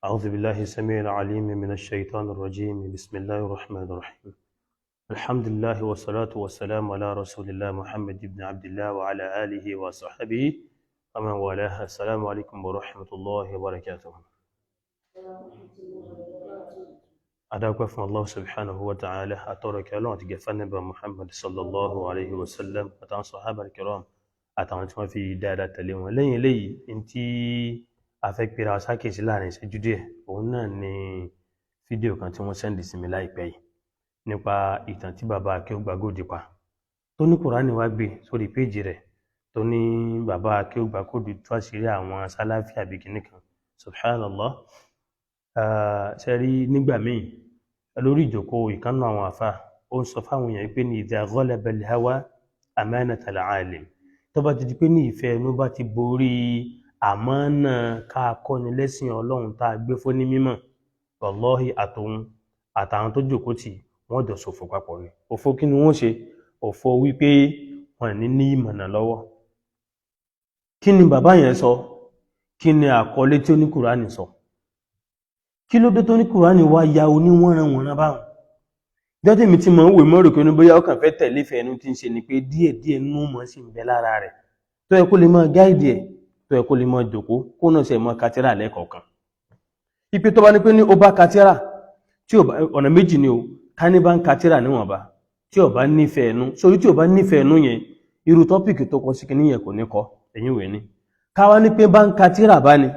أعوذ بالله السميع العليم من الشيطان الرجيم. بسم الله الرحمن الرحيم. الحمد لله والصلاة والسلام على رسول الله محمد بن عبد الله وعلى آله وصحبه ومن والاه. السلام عليكم ورحمة الله وبركاته. Adáwọ́pẹ́ fún Allah subhanahu wa ta'ala, àtọ́rọ̀kẹ́ Ọlọ́run àti gẹ̀fà níbà Muhammad sallallahu alaihi wasallam àtàwọn sahaba kiram àtàwọn tí wọ́n fi dáadáa tẹ̀lé wọn. Lẹ́yìn eléyìí, in tí a fẹ́ pera sákèsí láàrin ìṣẹ́jú díẹ̀, òun náà ni fídíò kan tí wọ́n send sí mi láìpẹ́ yìí nípa ìtàn tí bàbá Akéúgbàgòdì pa, tó ní Kùránì wá gbé sórí péjì rẹ̀, tó ní bàbá Akéúgbàgòdì tú àṣírí àwọn sálàfí àbí kinní kan. Subhanallah. Ṣe rí nígbà míì lórí ìjókòó ìkànnà àwọn àfa, ó ń sọ fáwọn èèyàn pé ní idha ghalaba al-hawa amanata al-alim, tó bá ti di pé ní ìfẹ́ ẹnu bá ti borí àmánà ká kọ́ni lẹ́sìn Ọlọ́run tá a gbé fún ní mímọ̀, wallahi àtòun àtàwọn tó jókòó tì wọ́n jọ ṣòfò papọ̀ ni. Òfò kí ni wọ́n ṣe? Òfò wípé wọ́n ní ní ìmọ̀nà lọ́wọ́. Kí ni bàbá yẹn sọ? Kí ni àkọlé tí ó ní Kùránì sọ? Kí ló dé tó ní Kùránì wá ya oníwọ̀nranwọ̀nran báwọn? Jọ́tí mi ti mọ̀ ń wè mọ́rò pé ní bóyá ọkàn fẹ́ tẹ̀lé ìfẹ́ ẹnu tí ń ṣe ni pé díẹ̀díẹ̀ nú mọ̀ sí ń bẹ lára rẹ̀ tó yẹ kó lè máa guide ẹ̀, tó yẹ kó lè máa jòkó, kó náà ṣe máa katira lẹ́ẹ̀kọ̀ọ̀kan. Ipe tó bá ní pé ní ó bá katira tí ò bá, ọ̀nà méjì ni o. Ká ní bá ń katira níwọ̀nba, tí ò bá nífẹ̀ẹ́ ẹnu sórí, tí ò bá nífẹ̀ẹ́ ẹnu yẹn, irú topic tó kọ sí kinní yẹn kò ní kọ ẹ̀yìn wẹ̀ ni. Káwá ní pé bá ń katira bá ní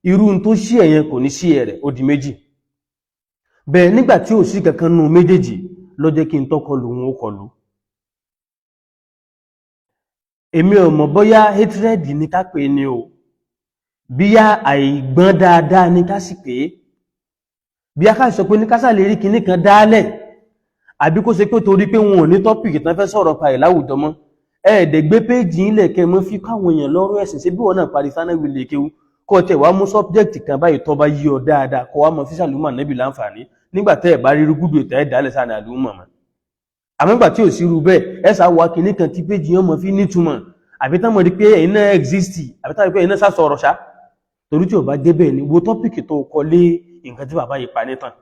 irú tó ṣí ẹ̀yẹn kò ní ṣí ẹ̀ rẹ̀, ó di méjì bẹ́ẹ̀. Nígbà tí ò sí kankan nú méjèèjì ló jẹ́ kí n tọ́kọlù wọn ó kọlù. Èmi ò mọ̀ bóyá hatred ní ká pè ní o, bíyá àìgbọ́n dáadáa ní ká sì pé, bí a ká sọ pé ní kásà lè rí kinní kan dálẹ̀, àbí kó ṣe pé torí pé wọn ò ní topic tán fẹ́ sọ̀rọ̀ pa ẹ̀ láwùjọ mọ́. Ẹ̀ẹ́dẹ̀ gbé péjì ńlẹ̀ kẹ́ mọ́ fi káwọn èèyàn lọ́rọ̀ ẹ̀sìn ṣe. Bí wọn náà parí sánáwì lè kéwú, kó tẹ̀ wá mú subject kan báyìí tó bá yí ọ dáadáa, kó wá mọ fíṣà lùmọ̀ nẹ́bì láǹfààní nígbà tẹ́ ẹ̀ bá rí rúgúdù ètò ẹ̀ dálẹ̀ sáà ní àlùmọ̀ mọ́. Àmọ́ nígbà tí ò sí irú bẹ́ẹ̀, ẹ sá wá kinní kan tí péjì yẹn mọ̀ fi nítumọ̀, àbí tán mọ̀ rí pé ẹ̀yin náà exist, àbí tán rí pé ẹ̀yin náà sá sọ̀rọ̀ ṣá. Torí tí ò bá dé bẹ́ẹ̀ ni wo topic tó kọ lé nǹkan tí bàbá yìí pa nítàn.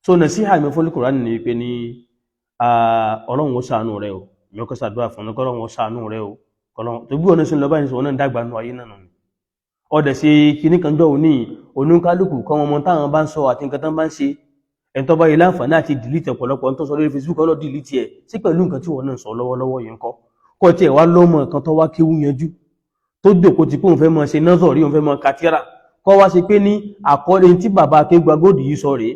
So nàṣíhà mi fún Kùránì ni pé ní Ọlọ́run ó ṣàánú rẹ o. Mi ò kọ́ ṣàdúrà fún ọ, Ọlọ́run ó ṣàánú rẹ o. Ọlọ́run tó bí wọn ṣe ń lọ báyìí, sọ wọn náà ń dàgbà nù ayé náà nù. Ọdẹ ṣe kinní kan jọ òní, oníkálukú kọ́ wọn mọ táwọn bá ń sọ àti nǹkan tán bá ń ṣe. Ẹni tó bá yẹ láǹfààní àti delete ọ̀pọ̀lọpọ̀ tó sọ lórí Facebook, ọlọ́ delete ẹ̀ sí pẹ̀lú nǹkan tí wọ́n náà sọ lọ́wọ́lọ́wọ́ yìí ń kọ́ kọ́ tiẹ̀ wá lọ́mọ kan tó wá kéwú yanjú, tó jòkó ti pé òun fẹ́ mọ ṣe nọ́sọ̀rí, òun fẹ́ mọ katira, kọ́ wá ṣe pé ní àkọlé tí bàbá Akéúgbàgòdì yìí sọ rèé,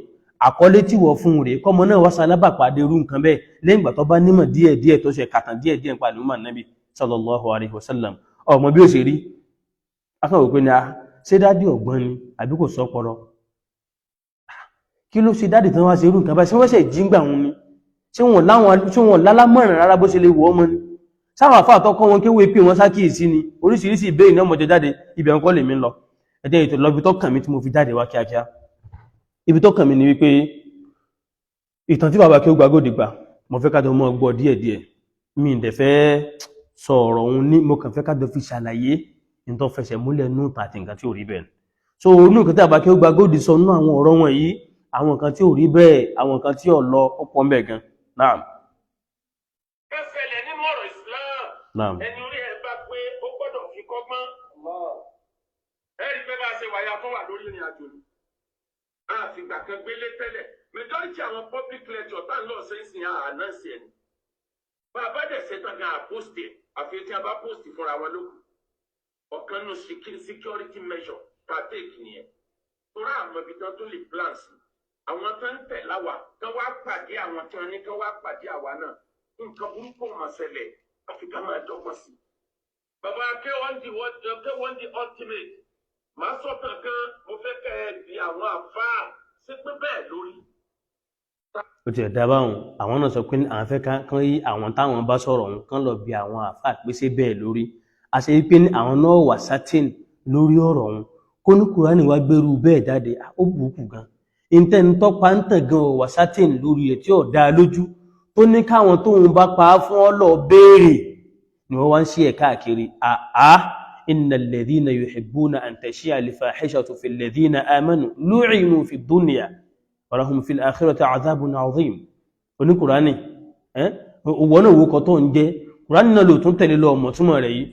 àkọlé tí wọ́n fún un rèé, kọ́mọ náà wá salábàpàdé irú nǹkan bẹ́ẹ̀ lẹ́yìn ìgbà tó bá nímọ̀ díẹ̀ díẹ̀, tó ṣe kàtàn díẹ̀ díẹ̀ nípa àlùmọ̀ Nábì sallallahu alaihi wasallam. Ọmọ bí ó ṣe rí akọ̀wé pé ní a ṣé daddy ọ̀gbọ́n ni àbí kò sọ́pọlọ? Kí ló ṣe daddy tán wá ṣe irú nǹkan báyìí? Ṣé wọ́n ṣe jí ń gbà wọn ni? Ṣé wọn láwọn, ṣé wọn lálámọ̀ràn rárá bó ṣe lè wọ́ ọmọ ni? Sáwọn àfáà tó kọ́ wọn kéwé pé wọ́n sákìyèsí ni? Oríṣiríṣi ìbéèrè ní ọmọdé jáde. Ibẹ̀ ń kọ́ lèmi ń lọ. Ẹ̀jẹ̀ ètò lọ ibi tó kàn mí tí mo fi jáde wá kíákíá. Ibi tó kàn mí ni wípé ìtàn tí bàbá Akéúgbàgòdì gbà, mo fẹ́ ká jọ mọ́ gbọ́ díẹ̀díẹ̀. Mi ì dẹ̀ fẹ́ sọ ọ̀rọ̀ òun ní, mo kàn fẹ́ ká jọ fi ṣàlàyé ní tó fẹsẹ̀ múlẹ̀ nù àti nǹkan tí ò rí bẹ́ẹ̀. So inú nǹkan tí bàbá Akéúgbàgòdì sọ nínú àwọn ọ̀rọ̀ wọn yìí, àwọn nǹkan tí ò rí bẹ́ẹ̀, àwọn nǹkan tí ò lọ, ó pọ̀ ń bẹ̀ gan. Naam. Kan ṣẹlẹ̀ nínú ọ̀rọ̀ Islam. Naam. Ẹni orí ẹ̀ bá pé, ó gbọ́dọ̀ fi kọ́gbọ́n. Ẹ rí i pé bá a ṣe wáyà tó wà lórí ìrìn àjò ni a fìgbà kan gbélé tẹ́lẹ̀. Majority àwọn public lecture tá à ń lọ sí ìsìn ànáǹsì ẹ̀ ni. Bá a bá dẹ̀ ṣe tán gan, à post ẹ̀, àfi tí a bá post fúnra wọn lókù. Ọ̀kan nù security measure tá a take nìyẹn, torí àmọ́ ibi tán tó lè plan sí àwọn tó ń tẹ̀ láwa kán wá pàdé àwọn tí wọ́n ní kán wá pàdé àwa náà, nǹkan burúkú máa ṣẹlẹ̀, àfi ká máa dọ́gbọ́n sí i. Bàbá K1 the Ultimate, màá sọ̀tàn kan, mo fẹ́ kẹ́ ẹ di àwọn àfáà sí pé bẹ́ẹ̀ lórí. Ó ti ẹ̀dá báwọn. Àwọn náà sọ pé àwọn fẹ́ kán yí àwọn táwọn bá sọ̀rọ̀ òun kán lọ bí àwọn àfáà pé ṣé bẹ́ẹ̀ lórí. Àṣẹ pé ní àwọn náà wà certain lórí ọ̀rọ̀ òun, kó ní Kùránì wá gbérú bẹ́ẹ̀ jáde, ó bùkù gan. Ìtẹ́ni tọ́pa ń tàn gan wà certain lórí ẹ̀ tí ò dá lójú, tó ní káwọn tóun bá pa á fún ọ lọ béèrè ni wọ́n wá ń ṣe ẹ̀ káàkiri. Àá Innal ladhina yuhibbuna an tashia al-fahishatu fil ladhina amanu lu'inu fid dunya wa lahum fil akhirati 'adhabun 'azim. Oní Kùránì, òwò náà wókọ tó ń jẹ́ Kùránì náà lò tún tẹ̀lé lọ ọmọ túnmọ̀ rẹ̀ yìí.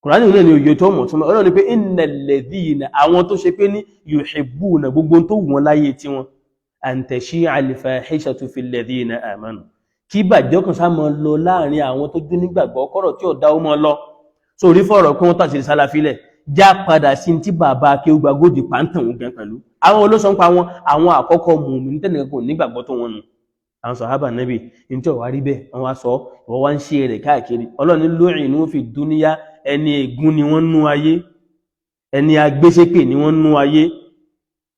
Kùránì náà ni òye tó mọ̀ túnmọ̀ ọlọ́run ni pé innal ladhina, àwọn tó ṣe pé ní yuhibbuna, gbogbo tó wù wọ́n láyé tí wọn, an tashia al-fahishatu fil ladhina amanu, kí bàjẹ́ ọkàn sá mọ́ lọ láàrin àwọn tó dún nígbàgbọ́, kọ́rọ̀ tí ò dá ó mọ́ lọ. So orí fọ̀rọ̀ pé wọ́n tàṣírí sálàfílẹ̀ já padà sí tí bàbá akéwùgbà góòdì pàǹtàn òun gan pẹ̀lú àwọn olóṣọ́ ń pa wọn, àwọn àkọ́kọ́ mùmí tẹ́nìkan kò nígbàgbọ́ tó wọn nù, àwọn sàhábà Nábì. Ní tí ọ̀wá rí bẹ́ẹ̀, wọ́n wá sọ ìwọ́ wá ń ṣe rẹ̀ káàkiri. Ọlọ́run ní lu'inu fi dunya, ẹni ègún ni wọ́n nú ayé, ẹni agbésépè ni wọ́n nú ayé.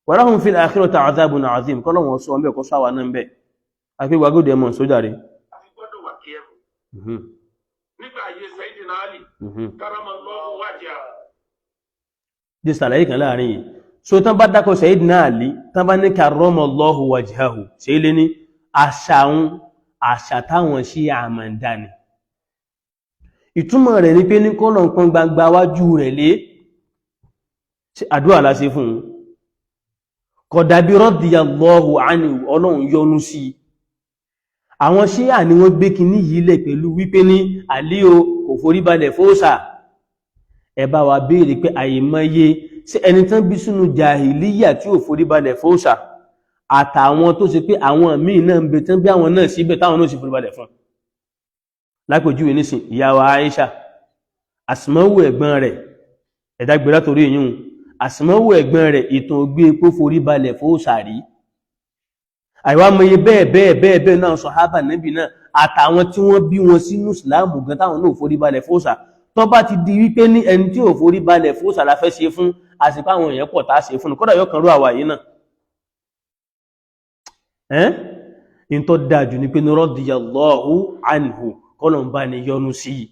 Wa lahum fil akhirati 'adhabun 'azim. Kọ́lọ́wọ́n sọ ọ́n bẹ́ẹ̀, kọ́ sáwà náà bẹ́ẹ̀. Akéwùgbà góòdì ẹmọ sójà rẹ̀. Àti gbọ́dọ̀ wà kí ẹrù. Nígbà ayé Sayyidina Ali karamallahu wajha. Di sàlàyé kan láàrin yìí. So tán bá dákọ̀ Sayyidina Ali, tán bá ní karramallahu wajhahu, ṣe lé ní àṣà táwọn sí àmàndà ni. Ìtumọ̀ rẹ̀ ní pé ní kọ́lọ̀ nǹkan gbangba wájú rẹ̀ lé àdúrà láṣẹ fún un. Kò dàbí radiyallahu anhu, Ọlọ́run yọ́nú sí. Àwọn Ṣíà ni wọ́n gbé kiní yìí lẹ̀ pẹ̀lú wípé ní Àlí o kò foríbalẹ̀ fóòsà. Ẹ bá wa béèrè pé àìmọye sí ẹni tán bí sínú jàhìlíyà tí ò foríbalẹ̀ fóòsà, àtàwọn tó ṣe pé àwọn míì náà ń bẹ tán bí àwọn náà síbẹ̀ táwọn náà sì foríbalẹ̀ fún. Lápèjúwe nísìn, ìyá wa Aisha, Àsìmọ́wò ẹ̀gbọ́n rẹ̀, ẹ̀dá gbéra torí ìyún Àsìmọ́wò ẹ̀gbọ́n rẹ̀, ìtàn ògbé epo foríbalẹ̀ fóòsà rí. Àìwá mọye bẹ́ẹ̀ bẹ́ẹ̀ bẹ́ẹ̀ bẹ́ẹ̀ náà sàhábà Nábì náà, àtàwọn tí wọ́n bí wọn sínú ìsìláàmù gan táwọn náà foríbalẹ̀ fóòsà. Tó bá ti di wípé ní ẹni tí ò foríbalẹ̀ fóòsà la fẹ́ ṣe fún, àsìkò àwọn èèyàn pọ̀ tá a ṣe fún, kódà yóò kan rú àwa yìí náà. Ẹ́n in tó dájú ní pé ní radiyallahu anhu, kọ́lọ̀ ń bá ní yọ́nú sí.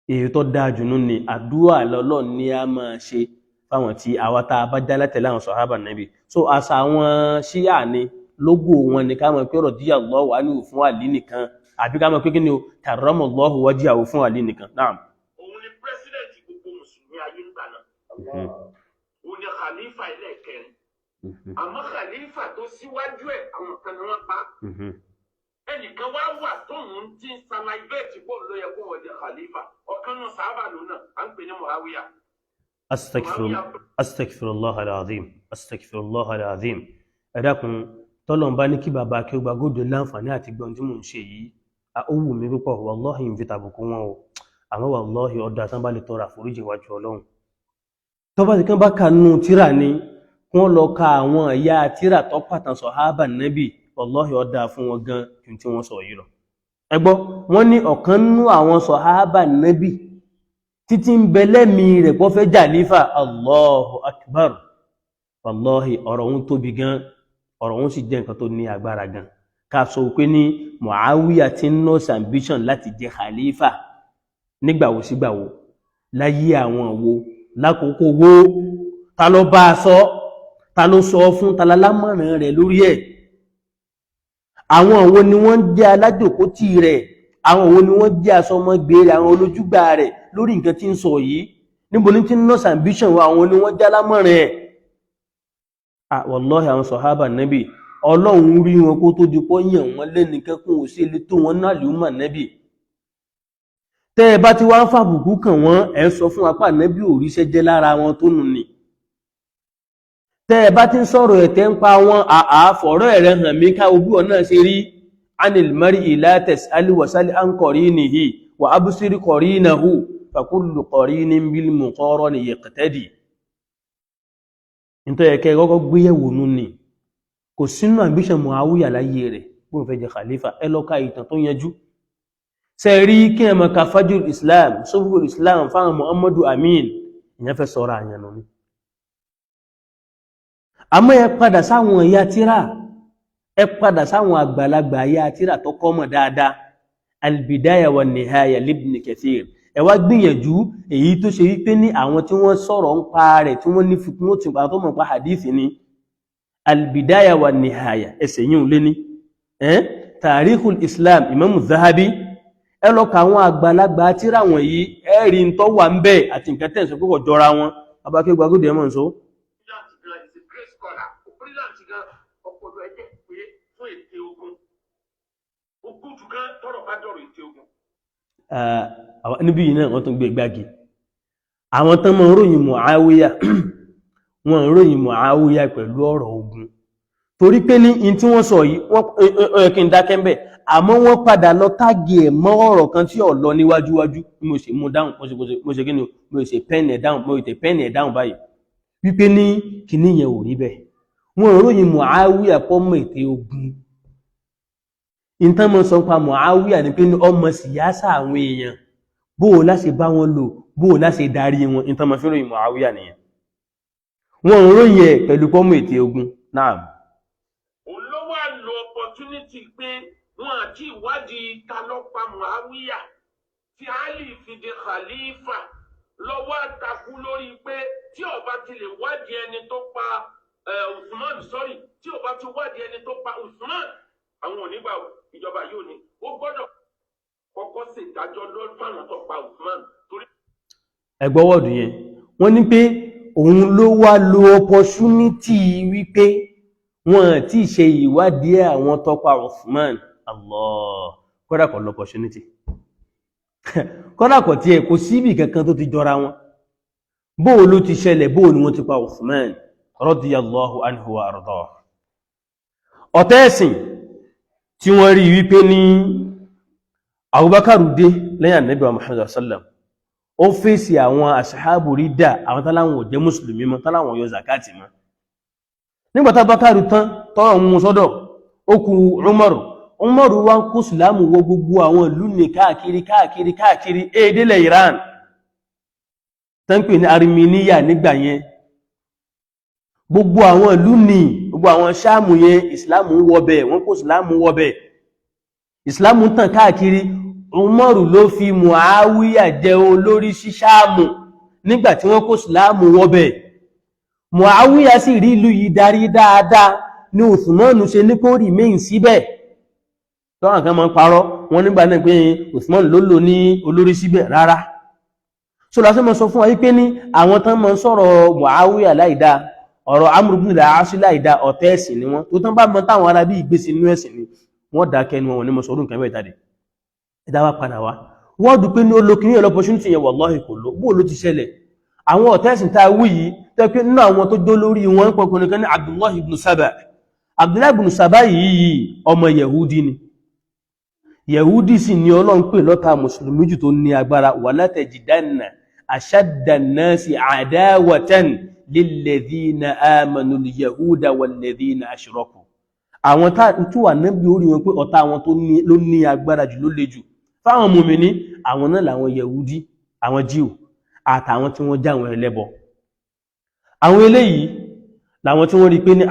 Èyí tó dájú nú ni àdúrà lọ́lọ́ ní a máa ṣe fáwọn tí àwa tá a bá já látẹ̀lé àwọn sàhábà Nábì. So àṣà àwọn Ṣíà ni, lógò wọn ni ká mọ̀ pé radiyallahu anhu fún Àlí nìkan, àbí ká mọ̀ pé kí ni o, karramallahu wajhahu fún Àlí nìkan. Naam. Òun ni president gbogbo mùsùlùmí ayé ńgbà náà. Òun ni khalifa ẹlẹ́ẹ̀kẹrin. Àmọ́ khalifa tó síwájú ẹ̀, àwọn kan ni wọ́n pa. Ẹnìkan wá wà tóun ti ń salivate bó ló yẹ kó wọ́n jẹ khalifa. Ọ̀kan náà sábà lónà, à ń pè ní Muawiya. Astaghfirullah al-azim, astaghfirullah al-azim. Ẹ dákun, tọ́lọ̀ ń bá ní kí bàbá kí ó gba góòdù láǹfààní àti gbọ́n tí mò ń ṣe yìí, ó wù mí púpọ̀, wallahi ń fi tàbùkù wọn o. Àmọ́ wallahi ọ̀dà tán bá lè tọrọ àforíjì wájú Ọlọ́run. Tó bá ti kán bá kà nù tíra ni, wọ́n lọ ka àwọn ẹ̀yà tíra tó pàtàn sàhábà Nábì, wallahi ọ̀dà fún wọn gan ju tí wọ́n sọ yìí lọ. Ẹ gbọ́, wọ́n ní ọ̀kan nú àwọn sàhábà Nábì títí ń bẹ lẹ́mìí rẹ̀ pọ́ fẹ́ jàlífà. Allahu akbar. Wallahi ọ̀rọ̀ òun tóbi gan, ọ̀rọ̀ òun sì jẹ́ nǹkan tó ní agbára gan. Ká sọ pé ní Muawiya ti ń nurse ambition láti jẹ khalifa nígbàwo sígbàwo, láyé àwọn wo, lákòókò wo, ta ló bá a sọ, ta ló sọ fún, ta lálámọ̀ràn rẹ̀ lórí ẹ̀, àwọn wo ni wọ́n jẹ́ alájòkótì rẹ̀, àwọn wo ni wọ́n jẹ́ asọmọgbé rẹ̀, àwọn olójúgbà rẹ̀ lórí nǹkan tí ń sọ yìí, níbo ní tí ń nurse ambition wa, àwọn ni wọ́n jẹ́ alámọ̀ràn ẹ̀. Wallahi àwọn sọ̀hábà Nábì, Ọlọ́run rí wọn kó tó di pọ́ yàn wọ́n lẹ́nìkan kún ò sí ilé tó wọn náà lè Nábì. Tẹ́ ẹ bá ti wá ń fàbùkù kàn wọ́n, ẹ̀ ń sọ fún apá Nábì òríṣẹ́ jẹ́ lára wọn tó nù ni. Tẹ́ ẹ bá ti ń sọ̀rọ̀ ẹ̀tẹ́ ń pa wọn, àfọ̀rọ̀ ẹ̀rẹ̀ hàn mí ká ogún ọ̀nà ṣe rí. Anil mar'i la tas'al wasal an qarinihi wa absir qarinahu fa kullu qarinin bil muqarani yaqtadi. Nítorí ẹ̀kẹ́ kọ́kọ́ gbéyẹ̀wò nú ni, kò sínú ambition Muawiya láyé rẹ̀ bóun fẹ́ jẹ khalifa. Ẹ lọ ka ìtàn tó yanjú. Ṣe rí kí ẹ mọ̀ ka Fajrul Islam, Subhul Islam fáwọn Muhammadu Amin, ìyẹn fẹ́ sọ̀rọ̀ àyànnà ni. Àmọ́ ẹ padà sáwọn ìyá tíra, ẹ padà sáwọn àgbàlagbà ìyá tíra tó kọ́mọ̀ dáadáa, Al-Bidaya wa Nihaya libni Kathir. Ẹ wá gbìyànjú èyí tó ṣe wípé ní àwọn tí wọ́n sọ̀rọ̀ ń pa rẹ̀, tí wọ́n ní fikún ó ti pa tó mọ̀ pa hadith ni Al-Bidaya wa Nihaya, ẹsẹ̀ yìí lé ní Tarikhul Islam Imam Zahabi. Ẹ lọ ka àwọn àgbàlagbà tíra wọ̀nyí, ẹ rí ń tọ́ wà ń bẹ̀ àti nǹkan tẹ̀ ń sọ pé kò jọra wọn. Abákégbà gòdì ẹ̀ mọ̀ ń sọ. Brilliant gan, is a great scholar. Brilliant gan, ọpọlọ ẹ jẹ́ pé fún ète ogun. Ó kújù gan tọ́rọ̀ bá dọ̀rọ̀ ète ogun. Níbí yìí náà wọ́n tún gbé gbági. Àwọn tán mọ́ ròyìn Muawiya, wọ́n ròyìn Muawiya pẹ̀lú ọ̀rọ̀ ogun, torí pé ní in tí wọ́n sọ yìí, wọ́n ó yẹ kí n dákẹ́ ń bẹ̀, àmọ́ wọ́n padà lọ tag ẹ̀ mọ́ ọ̀rọ̀ kan tí ò lọ níwájúwájú. Bí mo ṣe mú dáhùn, mo ṣe kí ni, mo ṣe pin ẹ̀ dáhùn, mo ṣe pin ẹ̀ dáhùn báyìí wípé ní kíní yẹn ò rí bẹ́ẹ̀. Wọ́n ròyìn Muawiya pọ́ mọ́ ète ogun. Ìtàn mọ́ sọ pa Muawiya ni pé ní ọmọ síyásà àwọn èèyàn, bó o láṣe bá wọn lò, bó o láṣe darí wọn. Ìtàn mọ́ fi ròyìn Muawiya nìyẹn. Wọ́n ròyìn ẹ̀ pẹ̀lú pọ́mọ ète ogun náà. Òun ló wà lo opportunity pé wọn àti ìwádìí ta ló pa Muawiya tí Ali fi di khalifa, lọ́wọ́ àtakú lórí pé tí ó bá ti lè wádìí ẹni tó pa Usman, sorry, tí ó bá ti wádìí ẹni tó pa Usman, àwọn onígbà ìjọba yóò ní ó gbọ́dọ̀ kọ́kọ́ ṣèdájọ́ lórí fáwọn tó pa Usman torí. Ẹgbọ́ wọ́ọ̀dù yẹn, wọ́n ní pé òun ló wá lo opportunity wípé wọ́n ti ṣe ìwádìí àwọn tó pa Usman. Allah, kódà kò lọ opportunity, kódà kò tiẹ̀ kò síbì kankan tó ti jọra wọn. Bóò ló ti ṣẹlẹ̀? Bóò ni wọ́n ti pa Usman radiyallahu anhu wa arda? Ọ̀tẹ́ ẹ̀sìn tí wọ́n rí wípé ní Abubakar dé lẹ́yìn Ànábì wa Muhammad sallam, ó fèsì àwọn aṣáhábù rídà, àwọn tánláwọn ò jẹ́ mùsùlùmí mọ́, tánláwọn yọ zakati mọ́. Nígbàtá Abubakar tán, tọ́rọ mú sọ́dọ̀, ó kù Umaru. Umaru wá ń kó sùlámù wọ gbogbo àwọn ìlú ní káàkiri káàkiri káàkiri, èdèlẹ̀ Iran tán pè ní Armenia nígbà yẹn. Gbogbo àwọn ìlú ní gbogbo àwọn Sáàmù yẹn, ìsìlámù ń wọbẹ̀, wọ́n kó ìsìlámù wọbẹ̀, ìsìlámù tàn káàkiri. Umaru ló fi Muawiya jẹ olórí sí Sáàmù nígbàtí wọ́n kó ìsìlámù wọbẹ̀. Muawiya sì rí ìlú yìí darí dáadáa ní Usmanu ṣe ní kó remain síbẹ̀. Tọ́wọ́n kan máa ń parọ́ wọn nígbà náà pé Usman ló lò ní olórí síbẹ̀. Rárá. So lásán mọ́ sọ fún wa wípé ní àwọn tán máa ń sọ̀rọ̀ Muawiya láìdáa, ọ̀rọ̀ Amr ibn al-As láìdáa, ọ̀tẹ́ ẹ̀sìn ni wọ́n. Tó tán bá mọ táwọn ará bí ìgbésí inú ẹ̀sìn ni wọ́n dákẹ́ ni, wọn ní mọ̀ sọ̀rọ̀ nǹkan bẹ́ẹ̀ jáde. Ẹ̀dá wa padà wá wọ́n dùn pé ní olókìní ẹ̀ opportunity yẹn, wallahi kò ló. Bó ló ti ṣẹlẹ̀? Àwọn ọ̀tẹ́ ẹ̀sìn tá a wí yìí tẹ́ pé nínú àwọn tó jó lórí wọn ń pọkùnrin kan ní Abdullahi ibn Saba. Abdullahi ibn Saba yìí, ọmọ Yehudi ni. Yehudi sì ni Ọlọ́run pè lọ́ta mùsùlùmí jù tó ní agbára. Wala tajidanna ashadda an-nasi adawatan lilladhina amanu al-yahuda walladhina ashraku. Àwọn tó wà níbi orí wọn pé ọ̀tá àwọn tó ló ní agbára jù, ló le jù fáwọn mùmìní, àwọn náà làwọn Yehudi, àwọn Jíù àtàwọn tí wọ́n já àwọn ẹlẹ́bọ. Àwọn eléyìí làwọn tí wọ́n rí pé ní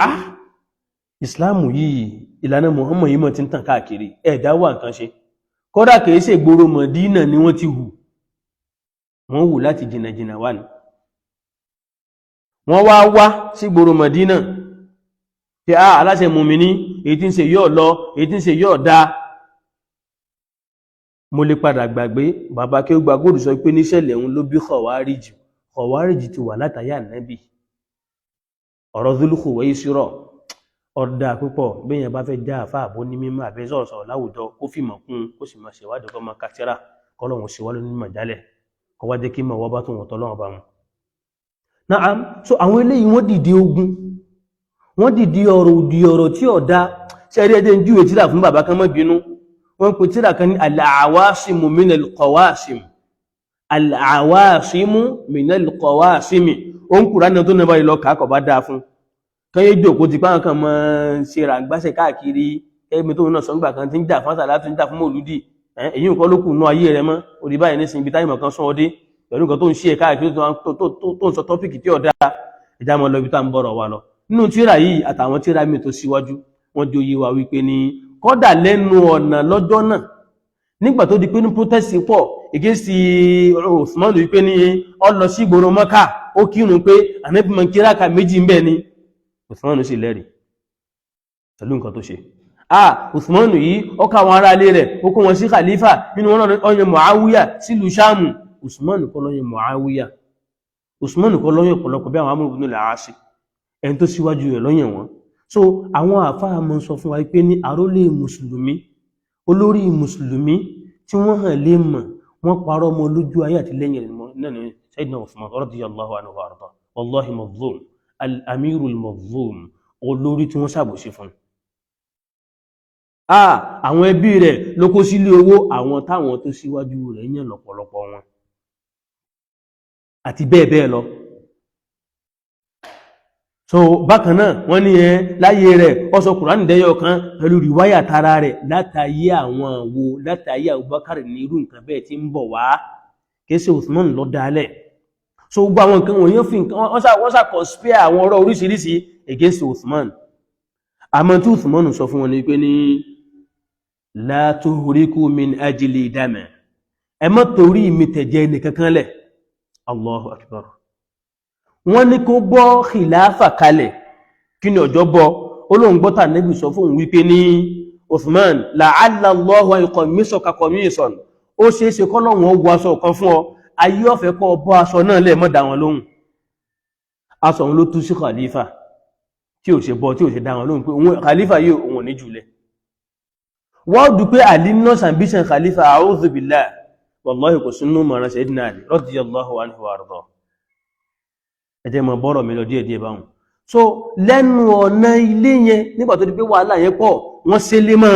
ìsìláàmù yìí, ìlànà Muhammad yìí mọ̀ tí ń tàn káàkiri, ẹ̀dá wà nǹkan ṣe. Kódà kìí ṣe ìgboro Mọ̀dínà ni wọ́n ti hù, wọ́n hù láti jìnnàjìnnà wà ní. Wọ́n wá wá sí ìgboro Mọ̀dínà tí a aláṣẹ mùmíní, èyí tí ń ṣe yóò lọ, èyí tí ń ṣe yóò dá. Mo lè padà gbàgbé, bàbá kí ó gba góòdù sọ pé níṣẹ̀lẹ̀ òun ló bí Khawarij. Khawarij ti wà látàyà Ànábì. Ọ̀rọ̀ Dhul-Khuwaysira ọ̀dà púpọ̀. Béèyàn bá fẹ́ já àfáà àbó ní mímọ́ àbẹ́ sọ̀rọ̀sọ̀rọ̀ láwùjọ, kó fìmọ̀ kún, kó sì máa ṣèwádìí, kó máa ka tírà. Kọ́lọ́hun ṣe wá lóní mímọ̀ jálẹ̀, kó wá jẹ́ kí mọ̀ wá bá tó wọ́n tọ́lọ́run bá mu. Naam, so àwọn eléyìí wọ́n dìde ogun, wọ́n dìde ọ̀rọ̀ òdì, ọ̀rọ̀ tí ọ̀dá ṣẹ́rí. Ẹjẹ́ ń júwe tírà fún bàbá kan, mọ́ bínú. Wọ́n pè tírà kan ní Al-Awasimu minal Qawasim. Al-Awasimu minal Qawasimi. Ó ń kúrò ní tó náà báyìí lọ kàákọ̀ bá dáa fún kan yé jòkó ti pàwọn kan mọ́ ṣe ràǹgbáṣẹ̀ káàkiri. Ẹgbẹ́ tó náà sọ́ngbà kan tí ń jà fún àsàlátù, ń jà fún mòlúdì, èyí nǹkan ló kù nú ayé rẹ mọ́ orí báyìí nísìnyí, ibi táyìmọ̀ kan sún ọdé pẹ̀lú nǹkan tó ń ṣe ẹ̀ káàkiri, tó ń sọ topic tí ọ̀dá ẹ̀dá mọ́ lọ ibi tá ń bọ̀rọ̀ wa lọ. Nínú tíra yìí àtàwọn tíra mi tó síwájú, wọ́n jẹ́ oyé wa wípé ní kọ́dà lẹ́nu ọ̀nà lọ́jọ́ náà, nígbà tó di pé ní protest pọ̀ against Usman, wípé ní ó lọ sí ìgboro Mọ́kà, ó kírun pé Ànábì mọ̀ kíraka méjì ń bẹ ni, Usman sì lẹ́rìí pẹ̀lú nǹkan tó ṣe. Ah, Usman yìí ó ká àwọn ará ilé rẹ̀, ó kó wọn sí khalifa, nínú wọn náà ó yan Muawiya sílùú Ṣáàmù. Usman kọ́ ló yan Muawiya, Usman kọ́ ló yan ọ̀pọ̀lọpọ̀ bí àwọn Amr ibn al-As, ẹni tó síwájú rẹ̀ ló yàn wọ́n. So àwọn àfáà mọ́ sọ fún wa pé ní àrólé mùsùlùmí, olórí mùsùlùmí tí wọ́n hàn lè mọ̀, wọ́n parọ́ mọ́ lójú ayé àti lẹ́yìn rẹ̀ náà ni Sayyidina Uthman radiyallahu anhu wa arda. Wallahi mazlum, al-amirul mazlum, olórí tí wọ́n ṣàbòsí fún. Àwọn ẹbí rẹ̀ ló kó sílé owó, àwọn táwọn tó síwájú rẹ̀ yàn lọ́pọ̀lọpọ̀ wọn àti bẹ́ẹ̀ bẹ́ẹ̀ lọ. So bákan náà wọ́n ní ẹ láyé rẹ̀ ó sọ Kùránì dẹ́yọ kan pẹ̀lú rìwáyà tara rẹ̀ látàyé àwọn wo, látàyé Abubakar ní irú nǹkan bẹ́ẹ̀ tí ń bọ̀ wá, kìí ṣe Uthman ló dálẹ̀. So gbogbo àwọn nǹkan wọ̀nyí fi nǹkan wọ́n sá conspire àwọn ọ̀rọ̀ oríṣiríṣi against Uthman. Àmọ́ tí Uthman sọ fún wọn ni pé ní la tuhriku min ajli dama, ẹ má torí mi tẹ̀jẹ̀ nìkankan lẹ̀. Allahu akbar. Wọ́n ní kó bọ́ khilafa kalẹ̀, kí ni ọjọ́ bọ́? Olóǹgbọ́ta nẹ́bì sọ fún wípé ní Uthman la'alla Allahu an yuqammisaka qamisan, ó ṣe é ṣe kọ́lọ́wọ́n wọ aṣọ kan fún ọ, ayé ọ̀fẹ́ kọ́ bọ́ aṣọ náà lẹ̀, mọ́ dá wọn lóhùn. Aṣọ òun ló tú sí khalifa tí ò ṣe bọ́, tí ò ṣe dá wọn lóhùn pé òun khalifa yìí òun ò ní jùlẹ̀. Wọ́n dù pé Ali nurse ambition khalifa, a'udhu billah, wallahi kò sínú mọ̀ràn Sayyidina Ali radiyallahu anhu wa arda. Ẹjẹ́ mọ̀ bọ́rọ̀ mi lọ díẹ̀ díẹ̀ báhùn. So lẹ́nu ọ̀nà ilé yẹn, nígbà tó di pé wàhálà yẹn pọ̀, wọ́n ṣe lé mọ́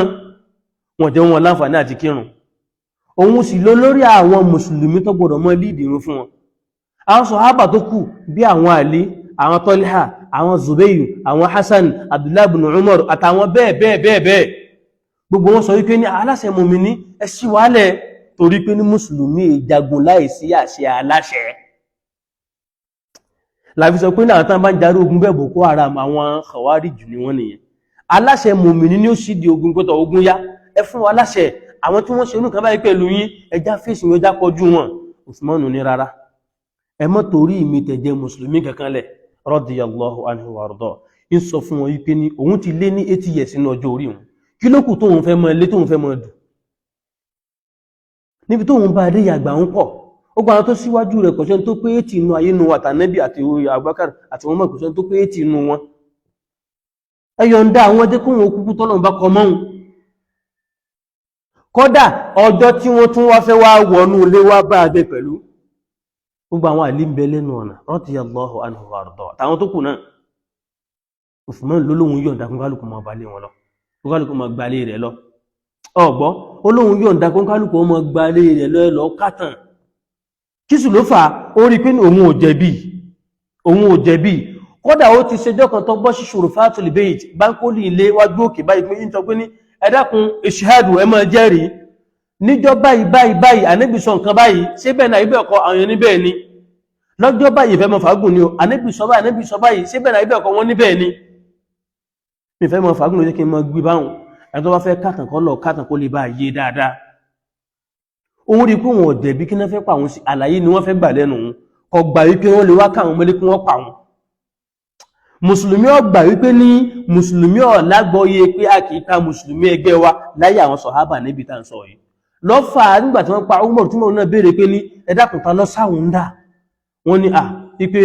wọn, jẹ́ wọn láǹfààní àti kírun. Òun sì ló lórí àwọn mùsùlùmí tó gbọdọ̀ mọ́ líìdì irun fún wọn. Àwọn sọ̀hábà tó kù bí àwọn Àlí, àwọn Tọ́líhà, àwọn Zubairu, àwọn Hassan, Abdullahi ibn Umar àtàwọn bẹ́ẹ̀ bẹ́ẹ̀ bẹ́ẹ̀ bẹ́ẹ̀, gbogbo wọn sọ wípé ní aláṣẹ mùmíní, ẹ ṣí wálẹ̀, torí pé ní mùsùlùmí ìjagun láìsí àṣẹ aláṣẹ. Láfi sọ pé náà tán bá ń jarí ogun bẹ́ẹ̀, Boko Haram, àwọn Khawarij ni wọ́n nìyẹn. Aláṣẹ mùmíní ní ó sì di ogun pẹ́tọ̀ ogun yá, ẹ fún wa láṣẹ, àwọn tí wọ́n ṣe inú kan báyìí pẹ̀lú yín, ẹjá fèsì wọn, ẹjá kọjú wọn. Usmanu ní rárá, ẹ má torí mi tẹ̀jẹ̀ mùsùlùmí kankan lẹ̀, radiyallahu anhu wa arda. Ń sọ fún wọn wípé ní òun ti lé ní 80 years nínú ọjọ́ orí òun, kí ló kù tóun fẹ́ mọ́ ilé tóun fẹ́ mọ́ dù níbi tóun bá dé yàgbà ń pọ̀. Ó gba àwọn tó síwájú rẹ̀, kò sẹ́ni tó pé 80 inú ayé nu àtànẹ́bì àti Abubakar àti wọn mọ̀, kò sẹ́ni tó pé 80 inú wọn. Ẹ yọ̀ǹda àwọn ẹjẹ́ kóhun okúkú tọ́lọ̀ bá kọ mọ́hun. Kódà ọjọ́ tí wọ́n tún wá fẹ́ wá wọnú ilé wá bá a gbé pẹ̀lú gbogbo àwọn àlí ń bẹ lẹ́nu ọ̀nà, radiyallahu anhu wa arda, àtàwọn tó kù náà. Usman lólóhun yọ̀ǹda kún kálukú máa balé wọn lọ, kún kálukú máa gbalé rẹ̀ lọ. Ọ̀gbọ́ olóhun yọ̀ǹda kún kálukú máa gbalé rẹ̀ lọ, lọ kátàn. Kí sì ló fà á? Ó rí pé òun ò jẹ̀bi, òun ò jẹ̀bi. Kódà ó ti ṣẹjọ́ kan tó gbọ́ sí Shurfatul Bayt, báńkólì ilé wájú òkè báyìí, pé ń sọ pé ní ẹ dákun, ìṣáàdù, ẹ máa jẹ́rìí níjọ́ báyìí báyìí báyìí, ànábì sọ nǹkan báyìí, ṣé bẹ́ẹ̀ náà ibẹ̀ ọkọ àwọn níbẹ̀ ni lọ́jọ́ báyìí ìfẹ́ mọ fàágùn ni o, ànábì sọ báyìí, ànábì sọ báyìí, ṣé bẹ́ẹ̀ náà ibẹ̀ ọkọ wọn níbẹ̀ ni ìfẹ́ mọ fàágùn ló jẹ́ kí n mọ gbé báwọn. Ẹni tó bá fẹ́ kàtàn kọ́ lọ kàtàn kó lè bá yé dáadáa. Òun rí pé wọn ò jẹ̀bi, kí náà fẹ́ pa àwọn sí àlàyé ni wọ́n fẹ́ gbà lẹ́nu òun, kò gbà wípé wọ́n lè wá káwọn mọ́lé kí wọ́n pa wọn. Mùsùlùmí ó gbà wípé ní mùsùlùmí ó lágbọ́yé pé a kìí pa mùsùlùmí ẹgbẹ́ wa láyé àwọn sọ̀hábà níbi tá à ń sọ yìí. Lọ́fà nígbà tí wọ́n pa Umar, tí wọ́n náà béèrè pé ní ẹ dákun, ta lọ sáwọn ń dà? Wọ́n ní à wípé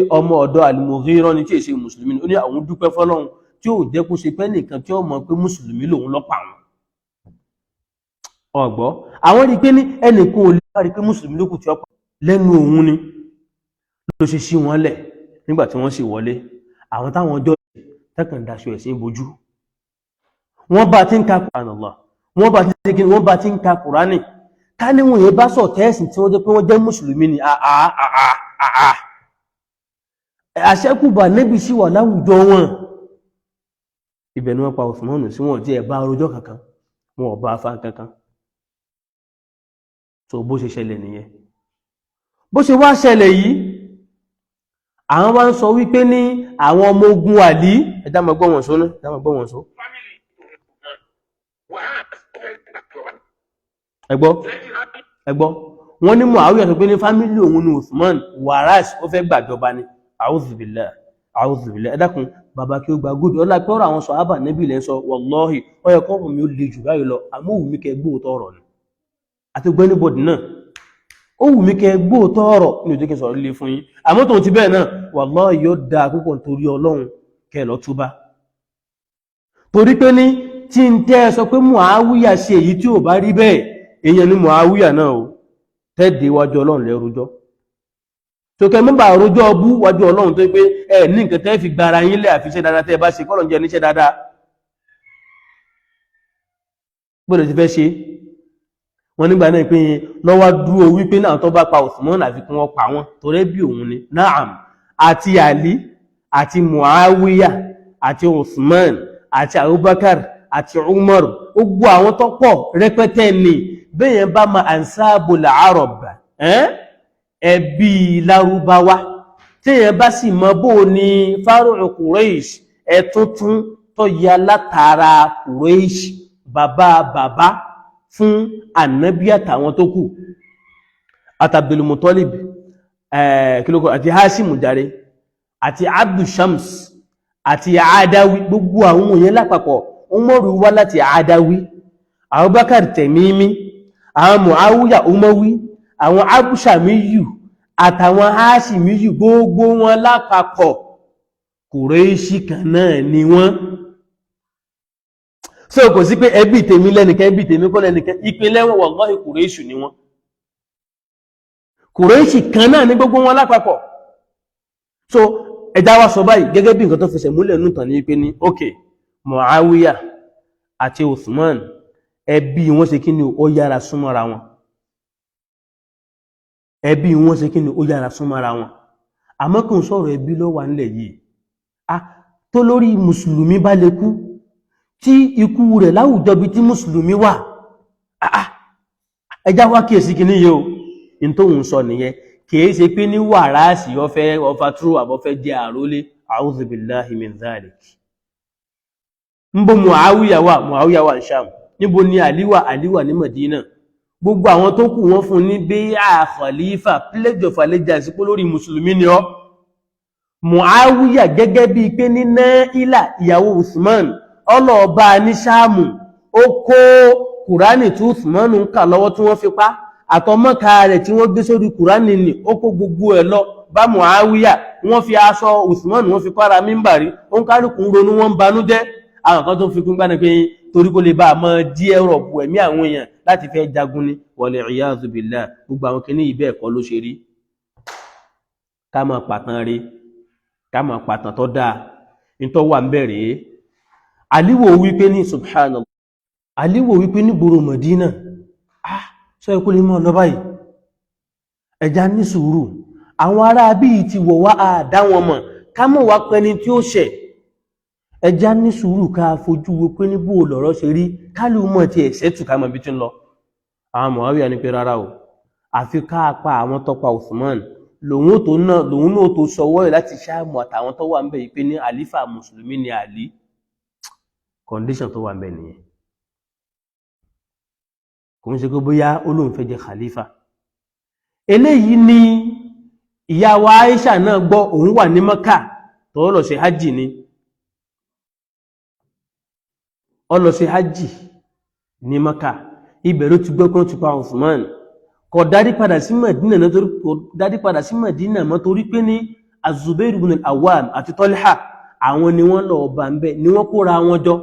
ọmọ ọ̀dọ̀ Al-Mughira ni, tí èsè mùsùlùmí. Ó ní àwọn dúpẹ́ fọ́lọ́run tí ó jẹ́ kó ṣe pẹ́ nìkan tí ó mọ̀ pé mùsùlùmí lòun lọ́pàá wọn. Ọ̀gbọ́ àwọn rí pé ní ẹnìkan ò lè rí pé mùsùlùmí lókù tí ó pa lẹ́nu òun ni ló ṣe sí wọn lẹ̀. Nígbà tí wọ́n sì wọlé, àwọn táwọn ọjọ́ tẹ́kàn daṣọ ẹ̀sìn bojú, wọ́n bá ti ń ka Kùránì, wọ́n bá ti ń ka Kùránì. Ká ní wọ́n yẹn bá sọ tẹ́ẹ̀sìn tí wọ́n jẹ́ pé wọ́n jẹ́ mùsùlùmí ni àà àṣẹ́kùbà níbi sí wà láwùjọ wọn. Ibẹ̀ ni wọ́n pa Usmanu sí, wọn tí ẹ̀ bá rojọ́ kankan, wọn ò bá afá kankan. So bó ṣe ṣẹlẹ̀ nìyẹn. Bó ṣe wá ṣẹlẹ̀ yìí, àwọn wá ń sọ wípé ní àwọn ọmọ ogun Àlí, ẹ̀dá máa gbọ́ wọn sọ náà, ẹ̀dá máa gbọ́ wọn sọ. Ẹgbọ́ ẹgbọ́, wọ́n ní Muawiya sọ pé ní fámílì òun ni Usman Waras, ó fẹ́ gbàjọba ni. A'udhu billah. A'udhu billahi. Ẹ dákun, bàbá kí ó gba gúdù ọlá pé ọ̀rọ̀ àwọn sọ̀hábà nẹ́bì lẹ́ ń sọ. Wallahi, ó yẹ kọ́rọ̀ mi ó le jù báyìí lọ, àmọ́ wù mí kẹ́ gbóòótọ́ ọ̀rọ̀ ni. Àti gbẹ́nibọ̀dì náà, ó wù mí kẹ́ gbóòótọ́ ọ̀rọ̀ ní òjò kí n sọ̀rọ̀ líle fún yín, àmọ́ tòun ti bẹ́ẹ̀ náà, wallahi, yóò dáa púpọ̀ nítorí Ọlọ́run kẹ́ lọ túbá. Torí pé ní tí ń tẹ́ ẹ sọ pé Muawiya ṣe èyí tí ò bá rí bẹ́ẹ̀, èèyàn ni Muawiya náà o, tẹ́ẹ̀dẹ̀ iwájú Ọlọ́run lẹ́rújọ́ tó kẹ mọ́bà rojọ́ ọbú wájú Ọlọ́run, tó pé ẹ ní nǹkan tẹ́ fi gbára yín lẹ̀ àfiṣẹ́ dáadáa tẹ́ bá ṣe kọ́lọ̀ jẹ́ níṣẹ́ dáadáa. Gbọ́dọ̀ ti fẹ́ ṣe wọ́n nígbà náà pé lọ́wọ́ dúró wípé náà tó bá pa Usman àfi kí wọ́n pa wọ́n, torí bí òun ni. Naam, àti Ali àti Muawiya àti Usman àti Abubakar àti Umar, gbogbo àwọn tó pọ̀ rẹpẹtẹ ni. Bẹ́yẹn bá ma ansabul Arab, ẹbí Lárúbáwá, tíyẹn bá sì mọ bó ní fárúù Quraish, ẹ̀túntún tó ya látara Quraish, bàbá bàbá fún ànábí àtàwọn tó kù, àti Abdul Muttalib, kílókò, àti Hashimu jàre, àti Abdu Shams àti Adawi, gbogbo àwọn òyìn lápapọ̀. Umaru wá láti Adawi, Abubakar Tẹ̀mímí, àwọn Muawiya Umawi, àwọn Abushamiyu àtàwọn Hashimiyu, gbogbo wọn lápapọ̀ Kùrẹ́ṣì kan náà ni wọ́n. So kò sí pé ẹbí tèmi lẹ́nìkan, ẹbí tèmi kọ́ lẹ́nìkan. Ìpínlẹ̀ wọn, wallahi, Kùrẹ́ṣì ni wọ́n. Kùrẹ́ṣì kan náà ní gbogbo wọn lápapọ̀. So ẹjá wá sọ báyìí gẹ́gẹ́ bí nǹkan tó fẹsẹ̀ múlẹ̀ nùtàn ní pé ní ok, Muawiya àti Uthman, ẹbí wọn ṣe kí ni? Ó yára súnmọ́ra wọn. Ẹbí wọn ṣe kí ni? Ó yára súnmọ́ra wọn. Àmọ́ kò ń sọ̀rọ̀ ẹbí ló wà nílẹ̀ yìí. A tó lórí mùsùlùmí bá lè kú, tí ikú rẹ̀ láwùjọ bí tí mùsùlùmí wà, ẹjá wá kíyèsí kí ní yìí o. In tó ń sọ nìyẹn, kìí ṣe pé ní wàrásì ọfẹ́ ọfàtró àbọ́fẹ́ jẹ́ àrólé. A'udhu billahi min dhalik. Ń bó Muawiya wà? Muawiya wà ní Sham. Níbo ni Àlí wà? Àlí wà ní Madina. Gbogbo àwọn tó kù, wọ́n fún ní bay'a khalifa, pledge of allegiance, pé lórí mùsùlùmí ni ọ́. Muawiya, gẹ́gẹ́ bíi pé ní Náílà, ìyàwó Usman, ọlọ́ọ̀bá ní Ṣáàmù, ó kó Kùránì tí Usman ń kà lọ́wọ́ tí wọ́n fi pa, àtọmọ́ka rẹ̀ tí wọ́n gbé sórí Kùránì nì, ó kó gbogbo ẹ̀ lọ bá Muawiya. Wọ́n fi aṣọ Usman, wọ́n fi kọ́ra mímbàrí. Ó ń kálukú ń ronú, wọ́n ń banújẹ́. Àwọn kan tó fi kún gbáni pé torí kó lè bá a mọ dí ẹ̀rọ bu ẹ̀mí àwọn èèyàn láti fẹ́ jagun ni. Wal iyadhu billah. Gbogbo àwọn kìíní yìí, bẹ́ẹ̀ kọ́ ló ṣe rí. Ká máa pàtàn rí, ká máa pàtàn tó dáa, nítọ́ wà ń bẹ̀rẹ̀. Àlíwò wípé ní subhanallah, àlíwò wípé ní gbòrò Mọ̀dínà, ah, sọ ẹkú lè mọ́ lọ báyìí. Ẹja ní sùúrù, àwọn ará bí ti wọ̀ wá, àdá wọn mọ̀, ká mọ̀ wá pẹni tí ó ṣẹ̀. Ẹja ní sùúrù, ká fojú wo pé ní bó lọ̀rọ̀ ṣe rí, kálù mọ̀ ti ẹ̀ṣẹ́ tù, ká mọ̀ bí tí ń lọ. Àwọn Muawiya ní pé rárá o, àfi ká pa àwọn tọpa Usman, lòun tó náà, lòun náà tó sọwọ́ ẹ̀ láti Ṣáàmù àtàwọn tó wà ń bẹ̀ yìí pé ní àlífà mùsùlùmí ni Àlí. Condition tó wà ń bẹ̀ nìyẹn. Kò ń ṣe pé bóyá ó lóun fẹ́ jẹ khalifa. Eléyìí ni ìyá wa Aisha náà gbọ́. Òun wà ní Mọ́kà tó lọ ṣe hajj ni. Ó lọ ṣe hajj ní Mọ́kà, ibẹ̀ ló ti gbọ́ pé wọ́n ti pa Usman. Kò darí padà sí Mẹ̀dínà náà, torí kò darí padà sí Mẹ̀dínà mọ́, torí pé ní Azubair ibn al-Awwam àti Tọ́líhà, àwọn ni wọ́n lọ bá ń bẹ̀, ni wọ́n kóra wọn jọ,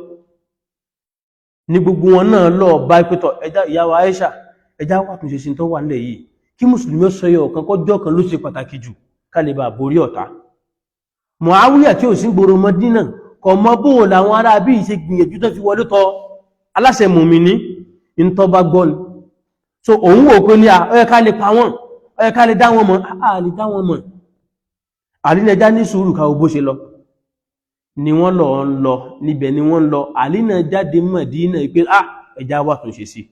ní gbogbo wọn náà lọ bá pẹ́tọ̀ ẹjá. Ìyá wa Aisha, ẹjá wà tún ṣe sí tó wà nílẹ̀ yìí, kí mùsùlùmí ó sọyọ ọ̀kan kọjọ́ kan ló ṣe pàtàkì jù, ká lè bá borí ọ̀tá. Muawiya tí ò sí gbòòrò Mọdínà kò mọ bó làwọn ará bí ṣe gbìyànjú tó fi wọlé tọ aláṣẹ mùmíní ń tọ́ bá gbọ́ ni. So òun wò pé ní à, ó yẹ ká lè pa wọ́n, ó yẹ ká lè dá wọn mọ̀, á lè dá wọn mọ̀. Àlínẹjá ní sùúrù, ká bó ṣe lọ ni wọ́n lọ ń lọ níbẹ̀ ni wọ́n lọ. Àlínà jáde Mọ̀dínà pé à, ẹja wà tún ṣe sí.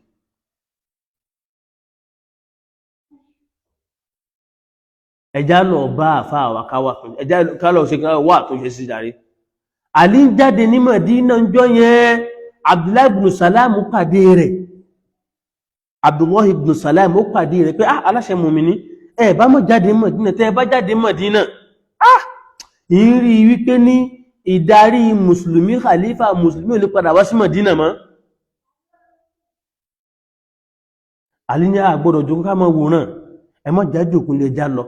Ẹja lọ bá àfá àwàkáwà, ẹja kálọ̀ ṣe wà tún ṣe sí jàre. Àlí ń jáde ní Mọ̀dínà ń jọ yẹn, Abdullahi ibn Salam pàdé rẹ̀. Abdullahi ibn Salam ó pàdé rẹ̀ pé ah, aláṣẹ mùmíní, ẹ bá mọ̀ jáde Mọ̀dínà, tẹ́ ẹ bá jáde Mọ̀dínà, ah, Ń rí wípé ní ìdarí mùsùlùmí, khalifa mùsùlùmí ò ní padà wá sí Mọ̀dínà mọ́. Àlí ní àgbọ́dọ̀ jókòó ká máa wòran, ẹ má já jòkó lè já lọ.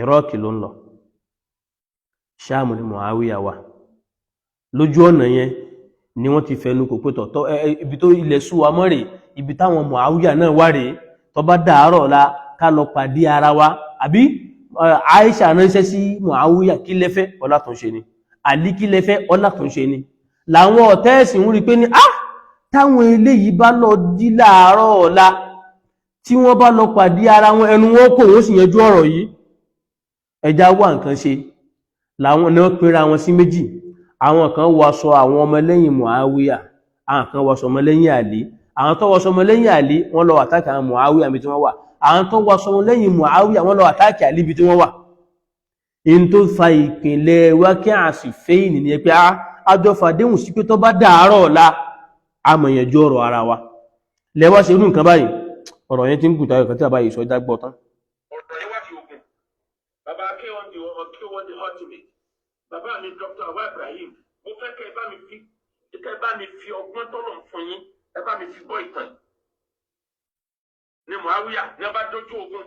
Iraq ló ń lọ, Ṣáàmù ni Muawiya wà. Lójú ọ̀nà yẹn ni wọ́n ti fẹnu kò pé tọ̀tọ̀ ibi tó ilẹ̀ sú wa mọ́ rèé, ibi táwọn Muawiya náà wà rèé, tó bá dàárọ̀ la ká lọ pàdé ara wa. Àbí Aisha ránṣẹ́ sí Muawiya, kí lẹ́fẹ́ ọlátúnṣe ni, Àlí kí lẹ́fẹ́ ọlátúnṣe ni. Làwọn ọ̀tẹ́ ẹ̀sìn ń rí pé ní ah, táwọn eléyìí bá lọ jí láàárọ̀ ọ̀la tí wọ́n bá lọ pàdé ara wọn, ẹnu wọn kò, wọ́n sì yanjú ọ̀rọ̀ yìí, ẹja wà nǹkan ṣe. Làwọn náà pera wọn sí méjì, àwọn kan wọṣọ àwọn ọmọlẹ́yìn Muawiya, àwọn kan wọṣọ ọmọlẹ́yìn Àlí. Àwọn tó wọṣọ ọmọlẹ́yìn Àlí wọ́n lọ àtàkì àwọn Muawiya ibi tí wọ́n wà, àwọn tó wọṣọ ọmọlẹ́yìn Muawiya wọ́n lọ àtàkì Àlí ibi tí wọ́n wà. In tó fa ìpìlẹ̀ wákẹ́ àsìfẹ́yìn ni pé àjọ fàdéhùn sí pé tó bá dàárọ̀ ọ̀la a mọ̀ yanjú ọ̀rọ̀ ara wa. Lẹ́wọ́ ṣe irú nǹkan báyìí, ọ̀rọ̀ yẹn ti ń gùn tayọ̀ kan tí àbáyé sọ jágbọ́ tán. Ọ̀rọ̀ yẹn wá fi ogun. Bàbá K1 the K1 the ultimate. Bàbá mi Dr. Awa Ibrahim, mo fẹ́ kẹ́ ẹ bá mi fi ọgbọ́n tọ́lọ̀ ń fún yín, ẹ bá mi fi gbọ́ ìtàn. Ní Muawiya ní wọ́n bá dójú ogun,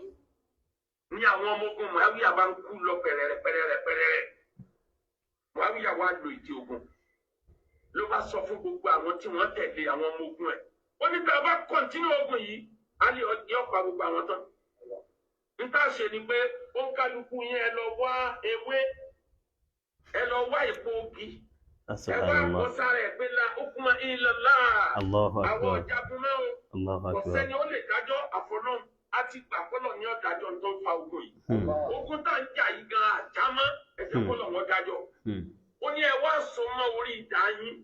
ní àwọn ọmọ ogun Muawiya bá ń kú lọ pẹ̀rẹ̀rẹ̀ pẹ̀rẹ̀rẹ̀ pẹ̀rẹ̀rẹ̀. Muawiya wá lo ìdí ogun, ló bá sọ fún gbogbo àwọn tí wọ́n tẹ̀lé àwọn ọmọ ogun ẹ̀. Ó ní tá a bá continue ogun yìí, á lè yọ pa gbogbo àwọn tán. N tá a ṣe ni pé ó ń kálukú yín, ẹ lọ wá ewé, ẹ lọ wá èpo ogi, ẹ wá kó sára ẹ pé la hukma illallah. Allahu àwọn akbar. Ọ̀jagun náà o, Allahu kò akbar. sẹ́ni ó lè dájọ́ àfọlọ́n, á ti gbà fọlọ́ ní ọ̀dájọ́ tó ń fa ogun yìí. Ogun tá à ń jà yìí gan àjámọ́ ẹ̀jẹ̀ fọlọ́ wọn dájọ́. Ó ní ẹ wá so mọ́ orí ìdá yín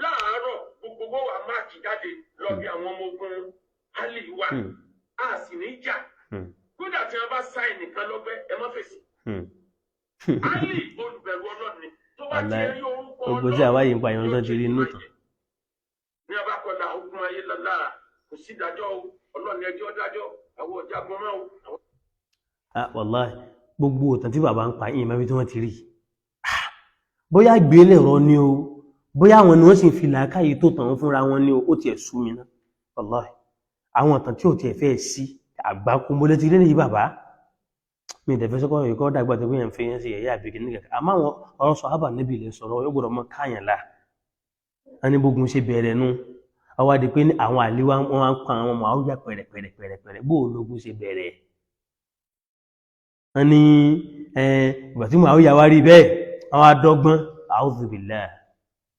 láàárọ̀, gbogbo wa máàkì jáde lọ bí àwọn ọmọ ogun Àlì wa, a sì ní jà. Kódà tí wọn bá sá ẹnìkan lọ́gbẹ́, ẹ má fèsì. Àlì olùbẹ̀rù Ọlọ́run ni, tó bá ti Wàláhì, rí orúkọ gbogbo tí àwa yìí ń pa ìran tó ti rí inú tán. Ní abakọ̀dà ogun ayé lọ́la, kò sí ìdájọ́ o, Ọlọ́run ẹjọ́ dájọ́, àwọn ọ̀jagun máa o. Ah, wàláhì, gbogbo òtàn tí bàbá ń pa yìí mẹ́bí tí wọ́n ti rí. Ah, bóyá gbélẹ̀rọ ni o, bóyá àwọn ni wọ́n sì ń fi làákàyè tó tàn wọ́n fúnra wọn ni o, ó tiẹ̀ sú mi ná. Wàláhì, àwọn ìtàn tí ò tiẹ̀ fẹ́ sí àgbákò mo létí lélẹ́yìí bàbá. Mi ìdẹ̀fẹ́ sọ́kọ́ ìkọ́ dàgbà tó gbìyànjú fi yẹn sí ẹ̀yà àbíkí ní kẹ̀kẹ́. Àmọ́ àwọn ọ̀rọ̀ sọ̀hábà níbi ilẹ̀ sọ̀rọ̀ yóò gbọ́dọ̀ mọ káyàn lá. Wọ́n ní bógun ṣe bẹ̀rẹ̀ nu. Àwa di pé ní àwọn àlíwá wọn wá ń pa àwọn ọmọ àwùjá pẹ̀rẹ̀pẹ̀rẹ̀pẹ̀rẹ̀ bó ológun ṣe bẹ̀rẹ̀. Wọ́n ní ìgbà tí Muawiya wá rí bẹ́ẹ̀, àwọn adọ́gbọ́n, a'udhu billah,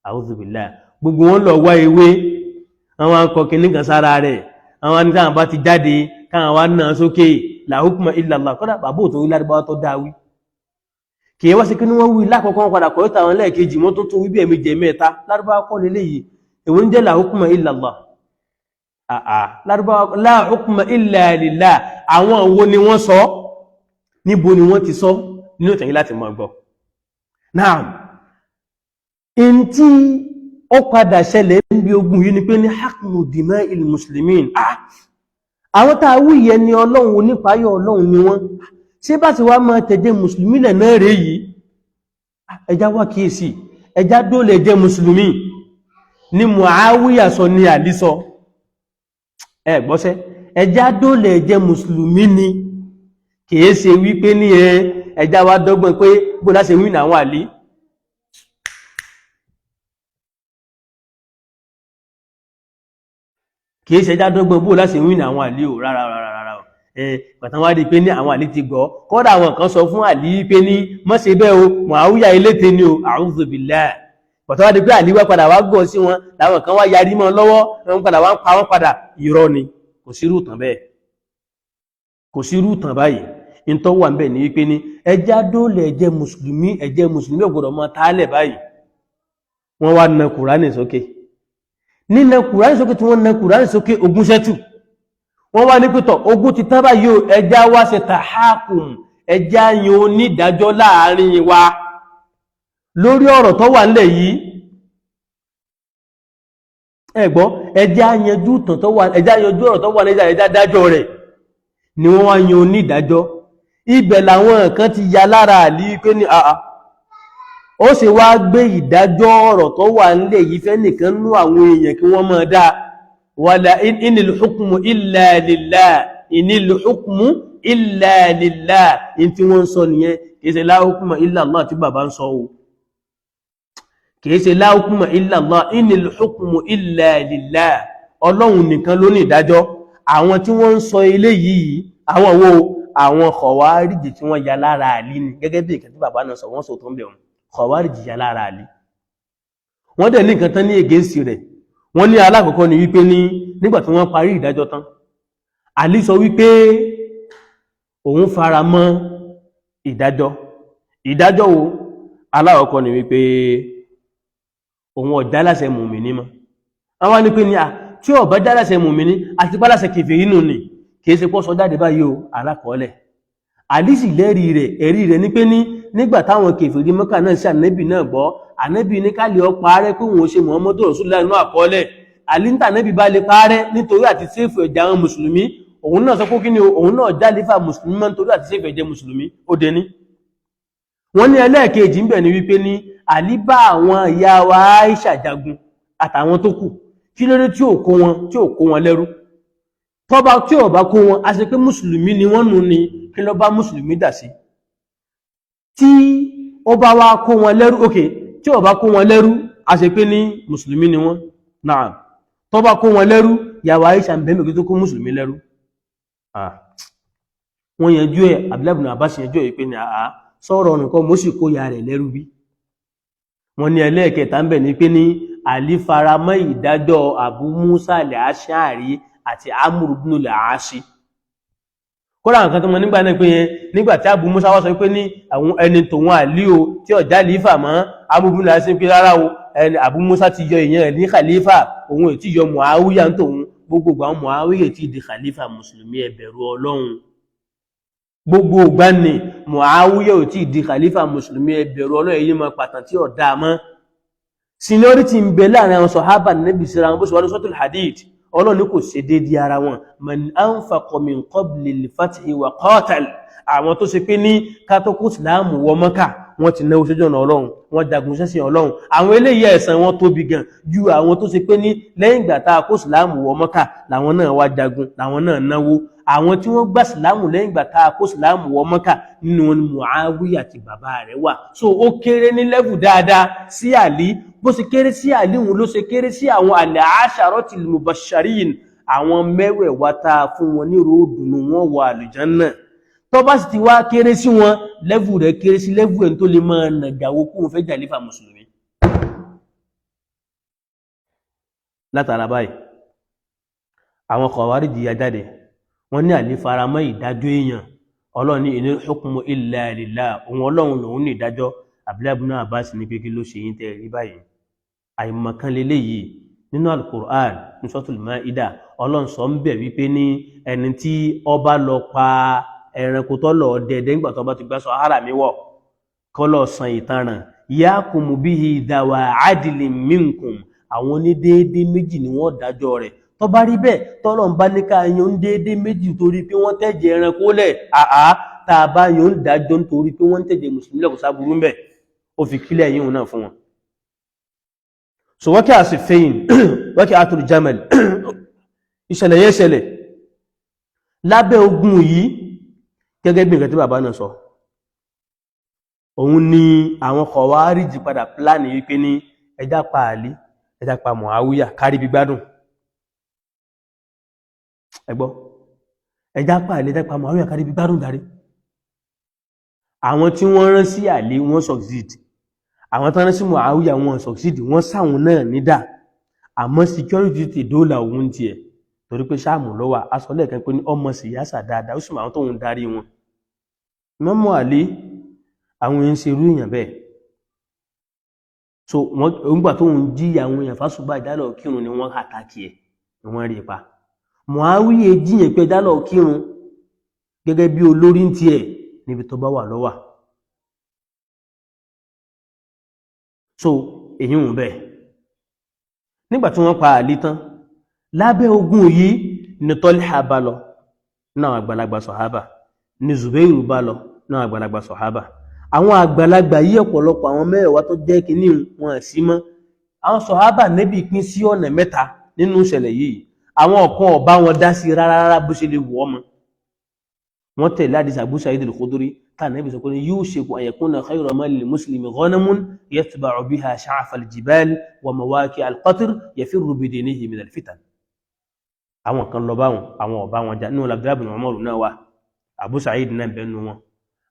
a'udhu billah, gbogbo wọn lọ wá ewé, àwọn akọ kìnnì kan sára rẹ̀, àwọn ní táwọn bá ti jáde káwọn wá náà sókè, la hukma illa Allah. Kọ́dà bàbá òtò wí lárúbáwá tó dáa wí. Kì í wá sí kí ni wọ́n wí lákọ̀ọ́kọ́, wọn padà kọ́ ìta wọn lẹ́ẹ̀kejì, wọ́n tó tún wí bí ẹ̀mí jẹ mẹ́ta. Lárúbáwá kọ́ leléyìí, èwo ń jẹ́ la hukma illa Allah? Àà, lárúbáwá la hukma illa lillah. Àwọn wo ni wọ́n sọ? Níbo ni wọ́n ti sọ? Nínú ìtàn yìí láti mọ̀ gbọ́. Náà, in tí ó padà ṣẹlẹ̀ ń bí ogun yìí ni pé ní haqnu dima'il muslimin. Ah, àwọn tá a wí yẹn ni Ọlọ́run, onípayọ̀ Ọlọ́run ni wọ́n. Ṣé bá ti wá máa tẹ̀jẹ́ mùsùlùmí lẹ̀ náà rèé yìí? Ẹjá wá kíyèsí, ẹjá dóòlẹ̀ jẹ́ mùsùlùmí ní Muawiya sọ ní Àlí sọ. Ẹ gbọ́sẹ́, ẹjá dóòlẹ̀ jẹ́ mùsùlùmí ni, kìí ṣe wípé ní ẹjá wá dọ́gbọ́n pé bó láṣẹ wí àwọn Àlí. Kìí ṣe ẹjá dọ́gbọ́n bó láṣẹ wí àwọn Àlí o, rárá rárá rárá o. Pàtàkì wá di pé ní àwọn Àlí ti gbọ́, kódà àwọn kan sọ fún Àlí pé ní má ṣe bẹ́ẹ̀ o, Muawiya eléte ni o, a'udhu billah. Pàtàkì wá di pé Àlí wá padà wá gọ̀ sí wọn, làwọn kan wá yarí mọ́ lọ́wọ́, wọn padà wá ń pa wọn padà. Irọ́ ni, kò sí irú ìtàn bẹ́ẹ̀, kò sí irú ìtàn báyìí. In tó wà ńbẹ̀ ní wípé ní ẹjá dóòlẹ̀ ẹjẹ́ mùsùlùmí, ẹjẹ́ mùsùlùmí ò gbọ́dọ̀ mọ́ tálẹ̀ báyìí. Wọ́n wá na Kùránì sókè. Nínà Kùránì sókè tí wọ́n na Kùránì sókè, ogun ṣẹ́tù. Wọ́n wá ní pẹ́tọ̀ ogun ti tán báyìí o, ẹjá wá ṣe tàhákùn, ẹjá yan onídàájọ́ láàrin wa lórí ọ̀rọ̀ tó wà nílẹ̀ yìí. Ẹ gbọ́, ẹjá yanjú tàn tó wà, ẹjá yanjú ọ̀rọ̀ tó wà nílẹ̀, ẹjá dájọ́ rẹ̀. Ni wọ́n wá yan onídàájọ́. Ibẹ̀ làwọn kan ti ya lára Àlí pé ní àà, ó sì wá gbé ìdájọ́ ọ̀rọ̀ tó wà nílẹ̀ yìí fẹ́ nìkan nú àwọn èèyàn kí wọ́n máa dá. Wala inil hukmu illa lillah, inil hukmu illa lillah, in tí wọ́n ń sọ nìyẹn. Kìí ṣe la hukma illa Allah tí bàbá ń sọ o, kìí ṣe la hukma illa Allah, inil hukmu illa lillah, Ọlọ́run nìkan ló ní ìdájọ́. Àwọn tí wọ́n ń sọ eléyìí, àwọn wo? Àwọn Khawarij tí wọ́n ya lára Àlí ni, gẹ́gẹ́ bí ìkẹ́ tí bàbá náà sọ, wọ́n sọ tó ń bẹ̀ wọn. Khawarij ya lára Àlí, wọ́n dẹ̀ ní nǹkan tán ní against rẹ̀. Wọ́n ní alákọ̀ọ́kọ́ ni wípé ní nígbà tí wọ́n parí ìdájọ́ tán, Àlí sọ wípé òun fara mọ́ ìdájọ́. Ìdájọ́ wo? Alákọ̀ọ́kọ́ ni wípé òun ò jáláṣẹ mùmíní mọ́. Àwọn ní pé ní à tí ó bá jáláṣẹ mùmíní àti pálàṣẹ kèfèrí nù ní, kìí ṣe pọ́ sọ jáde báyìí o. Alákọ̀ọ́lẹ̀ Àlí sì lẹ́rí rẹ̀, ẹ̀rí rẹ̀ ní pé ní nígbà táwọn kèfèrí Mẹ́kà náà sí ànẹ́bì náà gbọ́, ànẹ́bì ní ká lè ọ parẹ́ pé òun ṣe Muhammadu Rasulullah inú àkọọ́lẹ̀. Àlí ń tànẹ́bì bá lè parẹ́ nítorí àti séèfù ẹ̀jẹ̀ àwọn mùsùlùmí, òun náà sọ pé kí ni, òun náà jálífà mùsùlùmí mọ́ nítorí àti séèfù ẹ̀jẹ̀ mùsùlùmí. Ó dé ní wọ́n ní ẹlẹ́ẹ̀kejì ń bẹ̀ ni wípé ní Àlí bá àwọn ìyá wa Aisha jagun àtàwọn tó kù, kí ló dé tí ò kó wọn, tí ò kó wọn lẹ́rú? Tọ́ba tí ò bá kó wọn, a ṣe pé mùsùlùmí ni wọ́n nù ni, kí ló bá mùsùlùmí dà sí? Tí ó bá wá kó wọn lẹ́rú, ok, tí ò bá kó wọn lẹ́rú, a ṣe pé ní mùsùlùmí ni wọ́n náà. Tó bá kó wọn lẹ́rú, ìyàwó Aisha ń bẹ́ẹ̀ tó kó mùsùlùmí lẹ́rú. Wọ́n yanjú ẹ̀, Abdullahi ibn Abbas yanjú ẹ̀ pé ní àá sọ̀rọ̀ nǹkan mo sì kó ya rẹ̀ lẹ́rú bí. Wọ́n ní ẹlẹ́ẹ̀kẹta ń bẹ̀ ní pé ní Àlí faramọ́ ìdájọ́ Abu Musa al-Ash'ari àti Amr ibn al-Aasi. Kódà nǹkan tó mọ nígbà náà pé yẹn, nígbà tí Abu Musa wá sọ pé ní àwọn ẹni tòun Àlí o tí ọ̀já lífà mọ́, Amr ibn al-Aasi pé rárá o, ẹni Abu Musa ti yọ ìyẹn rẹ̀ ní khalifa, òun ò tí yọ Muawiya ń tòun. Gbogbo àwọn Muawiya ti di khalifa mùsùlùmí, ẹ bẹ̀rù Ọlọ́run. Gbogbo ìgbà ni Muawiya ò tí di khalifa mùsùlùmí, ẹ bẹ̀rù Ọlọ́run. Èyí mọ pàtàkì tí ọ̀dà mọ́. Seniority ń bẹ láàrin àwọn sọ̀hábà nẹ́bì síra wọn, bó ṣe wà ní Suratul Hadid, Ọlọ́run ní kò ṣe déédéé ara wọn. Man anfaqa min qabli al-fathi wa qatal, àwọn tó ṣe pé ní kátókù ìsìláàmù wọ Mọ́kà, wọ́n ti náwó sójú ọ̀nà Ọlọ́run, wọ́n jagun sẹ́sìn Ọlọ́run, àwọn eléyìí ẹ̀san wọn tóbi gan ju àwọn tó ṣe pé ní lẹ́yìn ìgbà tá a kó ìsìláàmù wọ Mọ́kà làwọn náà wá jagun, làwọn náà náwó. Àwọn tí wọ́n gbà ìsìláàmù lẹ́yìn ìgbà tá a kó ìsìláàmù wọ Mọ́kà, nínú wọn ni Muawiya àti bàbá rẹ̀ wà. So ó kéré ní lẹ́vù dáadáa sí Àlí. Bó ṣe kéré sí Àlí òun ló ṣe kéré sí àwọn al-asharatil mubashirin, àwọn mẹ́wẹ̀ẹ̀wá tá a fún wọn ní ròódùnú wọn wọ àlùjánnà. Tó bá sì ti wá kéré sí wọn, lẹ́vù rẹ̀ kéré sí lẹ́vù ẹni tó lè máa nàgàwó kóun fẹ́ jàlífà mùsùlùmí. Látara báyìí, àwọn Khawarij ya jáde, wọ́n ní Àlí faramọ́ ìdájọ́ èèyàn. Ọlọ́run ní inil hukmu illa lillah, òun Ọlọ́run lòun ní ìdájọ́. Abdullahi ibn Abbas ní pé kí ló ṣe yín tẹ́ rí báyìí? Àìmọ̀kan leléyìí. Nínú Al-Qur'an, ní Suratul Maida, Ọlọ́run sọ ń bẹ̀ wípé ní ẹni tí ọba lọ pa ẹranko tó lọ dẹ̀dẹ̀ nígbà tó bá ti gbá sọ ara mi wọ̀, kọ́ lọ san ìtanràn. Yahkumu bihi dhawa adlin minkum, àwọn onídéédé méjì ni wọ́n dájọ́ rẹ̀. Tó bá rí bẹ́ẹ̀, tọ́lọ̀ ń bá ní ká yan ń déédé méjì torí pé wọ́n tẹ̀jẹ̀ ẹranko lẹ̀, àá tá a bá yan ń dájọ́ nítorí pé wọ́n ń tẹ̀jẹ̀ mùsùlùmí lẹ̀, kò sáburú ń bẹ̀. Ó fi kílẹ̀ yíhun náà fún wọn. So wákẹ́ àsìfẹ́yìn, wákẹ́ àtúrù Jamal, ìṣẹ̀lẹ̀ yẹn ṣẹlẹ̀ lábẹ́ ogun yìí. Gẹ́gẹ́ bí nǹkan tí bàbá náà sọ, òun ni àwọn Khawarij padà pláàni wípé ní ẹjá pa Àlí, ẹjá pa Muawiya, kárí bí gbádùn. Ẹgbọ́, ẹjá pa Àlí, ẹjá pa Muawiya, kárí bí gbádùn dárí. Àwọn tí wọ́n rán sí Àlí wọ́n succeed, àwọn tán rán sí Muawiya wọ́n succeed, wọ́n sáwọn náà nídà. Àmọ́ security ti dóòlà òun tiẹ̀, torí pé sáàmù ló wà. A sọ lẹ́ẹ̀kan pé ní ọmọ síyáṣà dáadáa, ó sì mọ àwọn tóun darí wọn. Mọ́mọ́ Àlí, àwọn èèyàn ń ṣe irú èèyàn bẹ́ẹ̀. So wọ́n nígbà tóun jí àwọn èèyàn fásùgbà ìdálọ̀ kírun ni wọ́n àtàkì ẹ̀, ni wọ́n rí pa. Muawiya jíyàn pé ìdálọ̀ kírun gẹ́gẹ́ bí olórí ń tiẹ̀ níbi tó bá wà lọ́wà. So èyí ń bẹ́ẹ̀. Nígbà tí wọ́n pa Àlí tán lábẹ́ ogun yìí ni Tọ́líhà bá lọ náà, àgbàlagbà sọ̀hábà Ni Zubairu bá lọ náà, àgbàlagbà sọ̀hábà, àwọn àgbàlagbà yí, ọ̀pọ̀lọpọ̀ àwọn mẹ́wàá tó jẹ́ kínní wọn sí mọ́. Àwọn sọ̀hábà nẹ́bì pín sí ọ̀nà mẹ́ta nínú ìṣẹ̀lẹ̀ yìí. Àwọn kan ò bá wọn dá sí rárá rárá bó ṣe lè wù ọmọ wọ́n tẹ̀lé àdìsí Abu Sa'id al-Khudri tá nẹ́bì sọ pé yushiku an yakuna khayra mali lil-muslimi ghanamun yatba'u biha sha'fa al-jibal wa mawaqi' al-qatr yafirru bidinihi min al-fitan. Àwọn kan lọ báwọn, àwọn ọba wọn jà nínú. Abdullahi ibn Umar náà wà, Abu Sa'id náà bẹ́ẹ̀ nu wọn.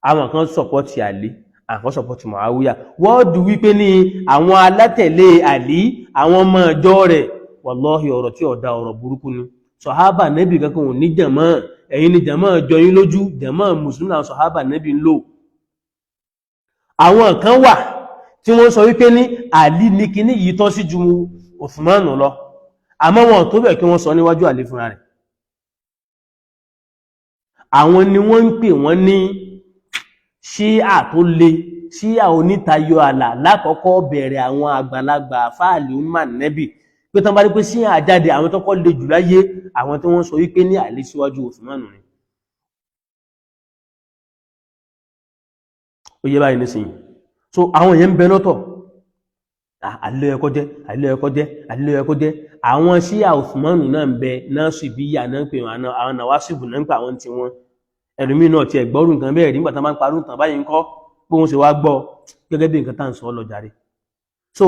Àwọn kan support Ali, àwọn kan support Muawiya. Wọ́n dù wípé ní àwọn alátẹ̀lé Ali, àwọn ọmọ ìjọ rẹ̀, wallahi, ọ̀rọ̀ tí ọ̀dá, ọ̀rọ̀ burúkú ni. Sọ̀hábà nẹ́bì kankan ò ní jàmọ́, ẹ̀yin ni jàmọ́ jọ yín lójú. Jàmọ́ mùsùlùmí àwọn sọ̀hábà nẹ́bì ń lò. Àwọn kan wà tí wọ́n sọ wípé ní Àlí ní kíní yìí tọ́ sí ju Uthman lọ, àmọ́ wọn tó bẹ̀ kí wọ́n sọ níwájú Àlí fúnra rẹ̀. Àwọn ni wọ́n ń pè wọ́n ní ṣíà tó le, ṣíà onítayọ àlà. Lákọ̀ọ́kọ́ bẹ̀rẹ̀, àwọn àgbàlagbà fáàlì umma nẹ́bì pé tán bá rí pé ṣíà jáde, àwọn tó kọ́ le jù láyé, àwọn tí wọ́n sọ wípé ní Àlí síwájú Uthman ni. Ó yé báyìí nísìnyí. So àwọn èèyàn ń bẹ lọ́tọ̀, àlè ẹ̀kọ́ jẹ́, àlè ẹ̀kọ́ jẹ́, àlè ẹ̀kọ́ jẹ́. Àwọn ṣíà Uthman náà ń bẹ náà, sì bí yà náà ń pè wọn, àwọn nàwásìbù náà ń pè àwọn tí wọn. Ẹlòmíì náà ti ẹ̀gbọ́rù nǹkan bẹ́ẹ̀ nígbà tán bá ń parú nǹkan báyìí ń kọ́ bí wọ́n ṣe wá gbọ́ gẹ́gẹ́ bí nǹkan tá à ń sọ lọ jàre. So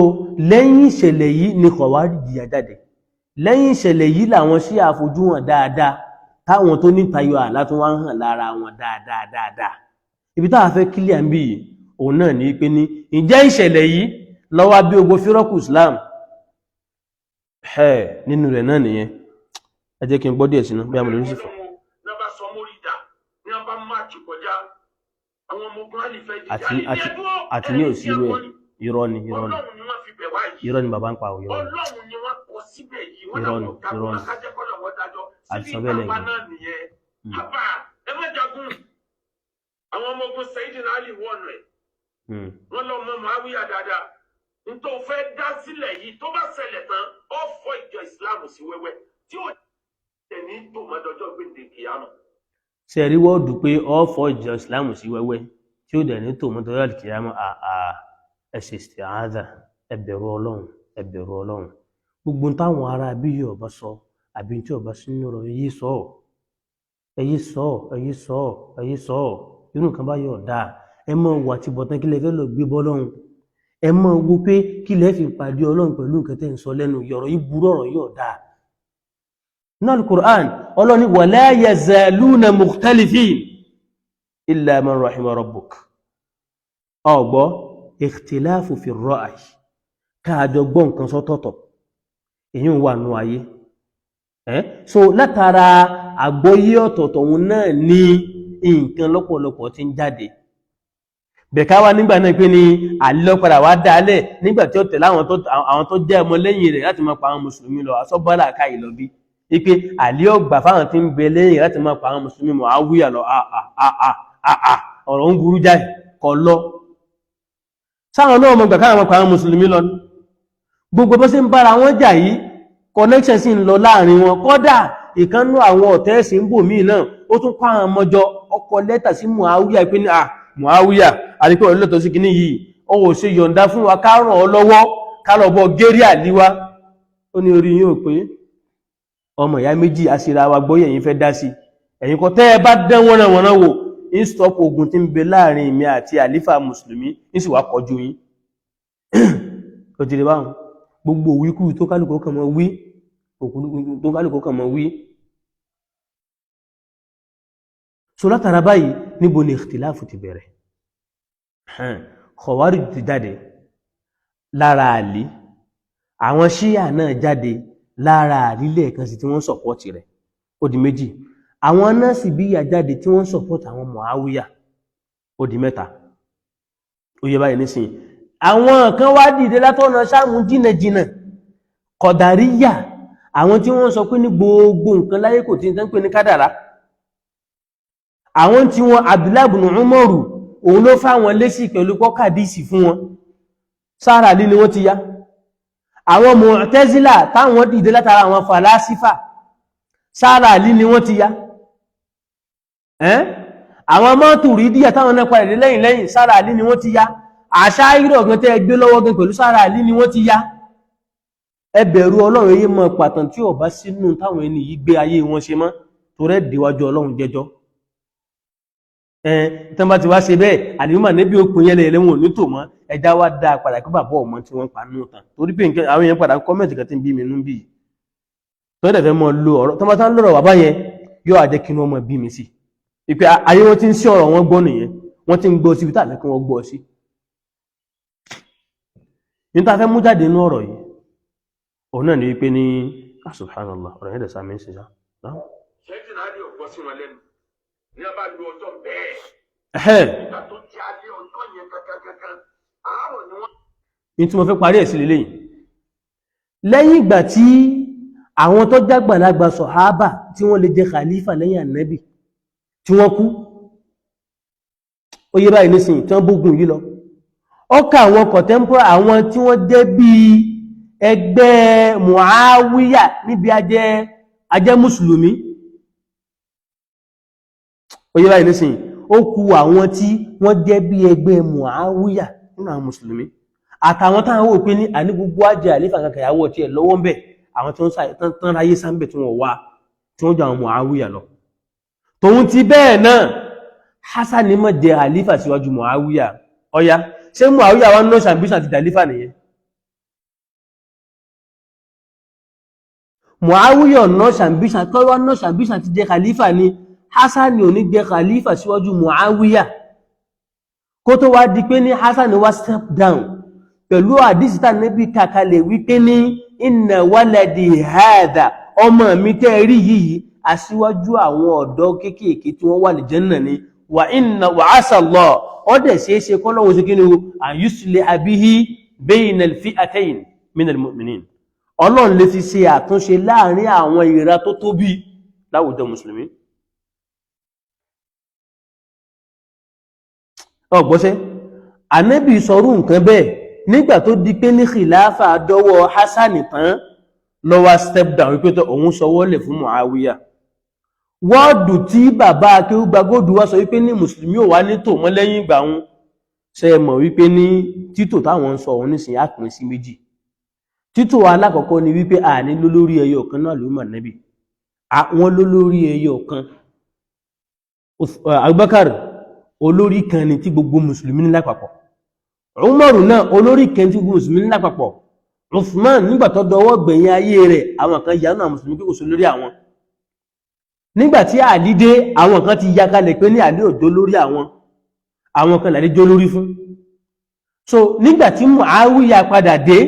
lẹ́yìn ìṣẹ̀lẹ̀ yìí ni Khawarij jìyà jáde. Lẹ́yìn ìṣẹ̀lẹ̀ yìí làwọn ṣíà fojú hàn dáadáa, táwọn tó ní tayọ àlá tó wá ń hàn lára wọn dáadáa dáadáa. Ibi táwa fẹ́ kílíà ń bí yìí, òun náà ní pé ní ǹjẹ́ ìṣẹ̀lẹ̀ yìí lọ́wọ́ bí ogun fírọ́kù Islam ẹ̀ nínú rẹ̀ náà nìyẹn. Ẹ jẹ́ kí n gbọ́ díẹ̀ sínú bí a mọ̀ lórí sí fún. Àti ní òsírò ẹ̀, irọ́ ni, irọ́ ni, irọ́ ni bàbá ń pa, irọ́ ni, irọ́ ni, irọ́ ni. Àti sọ bẹ́ẹ̀ lẹ́yìn. Àwọn ọmọ ogun Sayyidina Ali wọnú ẹ̀, wọ́n lọ mọ Muawiya dáadáa. Nítorí fẹ́ dá sílẹ̀ yìí, tó bá ṣẹlẹ̀ tán, ó fọ́ ìjọ ìsìláàmù sí wẹ́wẹ́ tí ó tẹ̀ ní tòmọ́dọ́jọ́ gbèǹde kìyàmù. Ṣe rí wọ́ọ̀dù pé ó fọ́ ìjọ ìsìláàmù sí wẹ́wẹ́ tí ó dẹ̀ ní tòmọ́dọ́jọ́ kìyàmù? Àà, ẹ ṣe isti'adha, ẹ bẹ̀rù Ọlọ́run, ẹ bẹ̀rù Ọlọ́run. Gbogbo táwọn ará bí yóò bá sọ àbí tí ọba sínú ọ̀rọ̀ yìí sọ, ẹ yé sọ, ẹ yé sọ, ẹ yé sọ. Irú nǹkan bá yọ̀ dáa. Ẹ mọ̀ wà tí bọ̀tán kí lẹ fẹ́ lọ gbé bọ́ lọ́hùn. Ẹ mọ̀ wo pé kí lẹ fi pàdé Ọlọ́run pẹ̀lú nǹkan tẹ́ ń sọ lẹ́nu. Ọ̀rọ̀ yìí burú, ọ̀rọ̀ yìí ọ̀dà. Náà Al-Qur'an, Ọlọ́run ní wala yazaluna mukhtalifin illa man rahima rabbuk. Ọ̀gbọ́ ikhtilafu fi ra'y, káàjọ gbọ́ nǹkan sọ́tọ̀ọ̀tọ̀, èyí ń wà nù ayé ẹ́. So látara àgbọ́yé ọ̀tọ̀ọ̀tọ̀ òun náà ní nǹkan lọ́pọ̀lọpọ̀ tí ń jáde. Bẹ̀ká wá nígbà náà pé ní àlọ́ padà wá dálẹ̀ nígbà tí ó tẹ̀lé àwọn tó jẹ́ ọmọ lẹ́yìn rẹ̀ láti máa pa àwọn mùsùlùmí lọ. Asọ́bọ́là ká ìlọ bí wípé àlẹ́ ọgbà fáwọn tí ń bẹ lẹ́yìn láti máa pa àwọn mùsùlùmí mọ̀ áwúyà lọ. Àà, ọ̀rọ̀ ń burú jáì kọ lọ sáwọn náà mọ̀ gbà káwọn máa pa àwọn mùsùlùmí lọ. Gbogbo bó ṣe ń bára wọn jà yìí, connection sì ń lọ láàrin wọn. Kódà ìkànnú àwọn ọ̀tẹ́ ẹ̀sìn ń bò míì náà, ó tún kọ́ àwọn ọmọjọ ọkọ̀ lẹ́tà sí Muawiya pé ní à Muawiya, àdìpẹ́ ọ̀lọ́tọ̀ sí kìíní yìí, ó ò ṣe yọ̀ǹda fún wa ká ràn ọ́ lọ́wọ́ ká lọ bọ́ gérí àlíwá. Ó ní orí yín ò pé, ọmọ ìyá méjì àṣírà wa gbọ́yẹ̀ yín fẹ́ dá sí ẹ̀yin kọ́. Tẹ́ ẹ bá dán wọ́nà wò ń stop ogun tí ń bẹ láàrin mi àti àlífà mùsùlùmí, ń sì wá kọjú yín. Ó ti rí báwọn. Gbogbo wíkú tó kálùkù kàn mọ́ wí, tó kálùkù kàn mọ́ wí. So látara báyìí, níbo ni ìkhtiláfù ti bẹ̀rẹ̀? Khawarij ti jáde lára Àlí, àwọn ṣíyà náà jáde lára Àlí lẹ́ẹ̀kan sí tí wọ́n support rẹ̀, ó di méjì. Àwọn Násìbíyà jáde tí wọ́n support àwọn Muawiya, ó di mẹ́ta. Ó yẹ báyìí nísìnyí. Àwọn kan wá dìde látọ̀nà sáàmù jìnàjìnà, Kọ̀dàríyà, àwọn tí wọ́n sọ pé ní gbogbo nǹkan láyé kò tí ń tán pé ní kádàrá. Àwọn tí wọ́n, Abdullahi ibn Umaru, òun ló fáwọn lésì pẹ̀lú kọ́kàdísì fún wọn, sára lí ni wọ́n ti yá. Àwọn Mu'tazila táwọn dìde látara àwọn Fàlásífà, sára lí ni wọ́n ti yá. Àwọn Maturidiyya táwọn náà padà dé lẹ́yìn lẹ́yìn, sára Àlí ni wọ́n ti yá. Àṣáírọ̀ gan tẹ́ gbé lọ́wọ́ gan pẹ̀lú sára Àlí ni wọ́n ti yá. Ẹ bẹ̀rù Ọlọ́run, yé mọ́ pàtàn tí ó bá sínú táwọn ẹni yìí gbé ayé wọn ṣe mọ́, tó rẹ̀ déwájú Ọlọ́run jẹjọ́. Ẹn tán bá ti wá ṣe bẹ́ẹ̀, àlìmọ́ níbi òpin yẹlẹ ẹlẹ́wọ̀n ò ní tò mọ́. Ẹja wá dá a padà pé bàbá ọmọ tí wọ́n pa nù tán, torí pé nǹkan àwọn èèyàn padà ń comment kan tí ń bí mi nú bí tó dẹ̀ fẹ́ mọ́ lo ọ̀rọ̀ tó bá tán lọ́rọ̀ bàbá yẹn, yóò àjẹ́ kí wọ́n mọ̀ bí mi sí ìpé ayé wọn ti ń sí ọ̀rọ̀ wọn gbọ́ nìyẹn, wọ́n ti ń gbọ́ síbi tàbí kí wọ́n gbọ́ sí. Ní ta fẹ́ mú jáde inú ọ̀rọ̀ yìí, òun náà ni wípé ní subhanallah, ọ̀rọ̀ yẹn dẹ̀ sá mi ń ṣiṣá. Sẹ́yìn náà rí ọ̀gbọ́n sí wọn lẹ́nu ní a bá lu ọjọ́ bẹ́ẹ̀. Nígbà tó ti alẹ́ ọjọ́ yẹn kankankankan, àárọ̀ ni wọ́n. Ní tí mo fẹ́ parí ẹ̀ sí lélẹ́yìn, lẹ́yìn ìgbà tí àwọn tó jágbàlagbà sọ̀hábà tí wọ́n lè jẹ khalifa lẹ́yìn ànábì tí wọ́n kú, ó yé báyìí nísìnyí, tí wọ́n bógun yìí lọ, ọkà àwọn contemporary, àwọn tí wọ́n jẹ́ bí ẹgbẹ́ Muawiya níbi ajẹ́ mùsùlùmí, ó yé báyìí nísìnyí, ó kù àwọn tí wọ́n jẹ́ bí ẹgbẹ́ Muawiya nínú àwọn mùsùlùmí, àtàwọn táwọn wò pé ní àní gbogbo ajẹ́ àlífà kankan ìyàwó tí ẹ̀ lọ́wọ́ ń bẹ̀, àwọn tí wọ́n tán ráyé sáńbẹ̀ tí wọ́n wá tí wọ́n jọ àwọn Muawiya lọ. Tòun ti bẹ́ẹ̀ náà, Hasan mọ̀ jẹ àlífà síwájú Muawiya. Ọya, ṣé Muawiya wá nọ́ọ̀ṣì ambition àti dàlífà nìyẹn? Muawiya nọ́ọ̀ṣì ambition kọ́ wá nọ́ọ̀ṣì ambition àti jẹ khalifa ni. Hasan ò ní jẹ khalifa síwájú Muawiya kó tó wá di pé ní Hasan wá step down pẹ̀lú àdísítà níbi kàkalẹ̀ wípé ní inna waladi hadha, ọmọ mi tẹ́ rí yìí, aṣíwájú àwọn ọ̀dọ́ kéékèèké tí wọ́n wà ní Jánnà ni, wà inna wà asa Allah, ó dẹ̀ ṣeé ṣe kọ́lọ́wọ́ sí kí ni o, an yusliha bihi bayna al-fi'atayn min al-mu'minin, Ọlọ́run lè fi ṣe àtúnṣe láàrin àwọn ìra tó tóbi láwùjọ mùsùlùmí. Ọgbọ́sẹ́ Ànábì sọrú nǹkan bẹ́ẹ̀ nígbà tó di pé ní khilafa dọ́wọ́ Hasan tán, ló wá step down wípé tó òun sọwọ́lẹ̀ fún Muawiya. Wọ́ọ̀dù tí bàbá akéúgbagódù wá sọ wípé ní mùsùlùmí ò wá ní tò mọ́ lẹ́yìn ìgbà wọn, ṣe mọ̀ wípé ní títò táwọn ń sọ òun nísìnyí á pín sí méjì. Títò alákọ̀ọ́kọ́ ni wípé àní lólórí ẹyọ kan náà ló mọ̀ nẹ́bì, àwọn lólórí ẹyọ kan, Abubakar olórí kan ni tí gbogbo mùsùlùmí ní lápapọ̀, Umaru náà olórí kan tí gbogbo mùsùlùmí ní lápapọ̀, Uthman nígbà tó dọwọ́ gbẹ̀yìn ayé rẹ̀, àwọn kan yà náà mùsùlùmí pé kò sí lórí àwọn. Nígbà tí Àlí dé, àwọn kan ti ya kalẹ̀ pé ní Àlí ò jó lórí àwọn, àwọn kan làlí jó lórí fún. So nígbà tí Muawiya padà dé,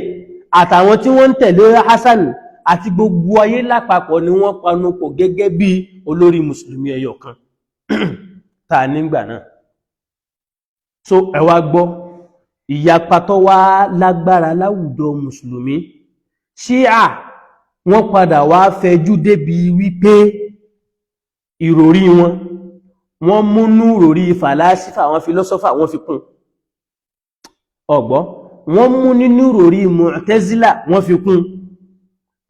àtàwọn tí wọ́n ń tẹ̀lé Hasan àti gbogbo ayé lápapọ̀ ni wọ́n panupọ̀ gẹ́gẹ́ bí olórí mùsùlùmí ẹyọ kan tá nígbà náà. So ẹ wá gbọ́ ìyapa tó wá lágbára láwùjọ mùsùlùmí. Ṣíà wọ́n padà wá fẹjú débi wípé ìròrí wọn, wọ́n múnú ìròrí fàlásífà, àwọn filọ́sọ́fà wọ́n fi kún. Ọ̀gbọ́, wọ́n mú nínú ìròrí Mu'tazila wọ́n fi kún.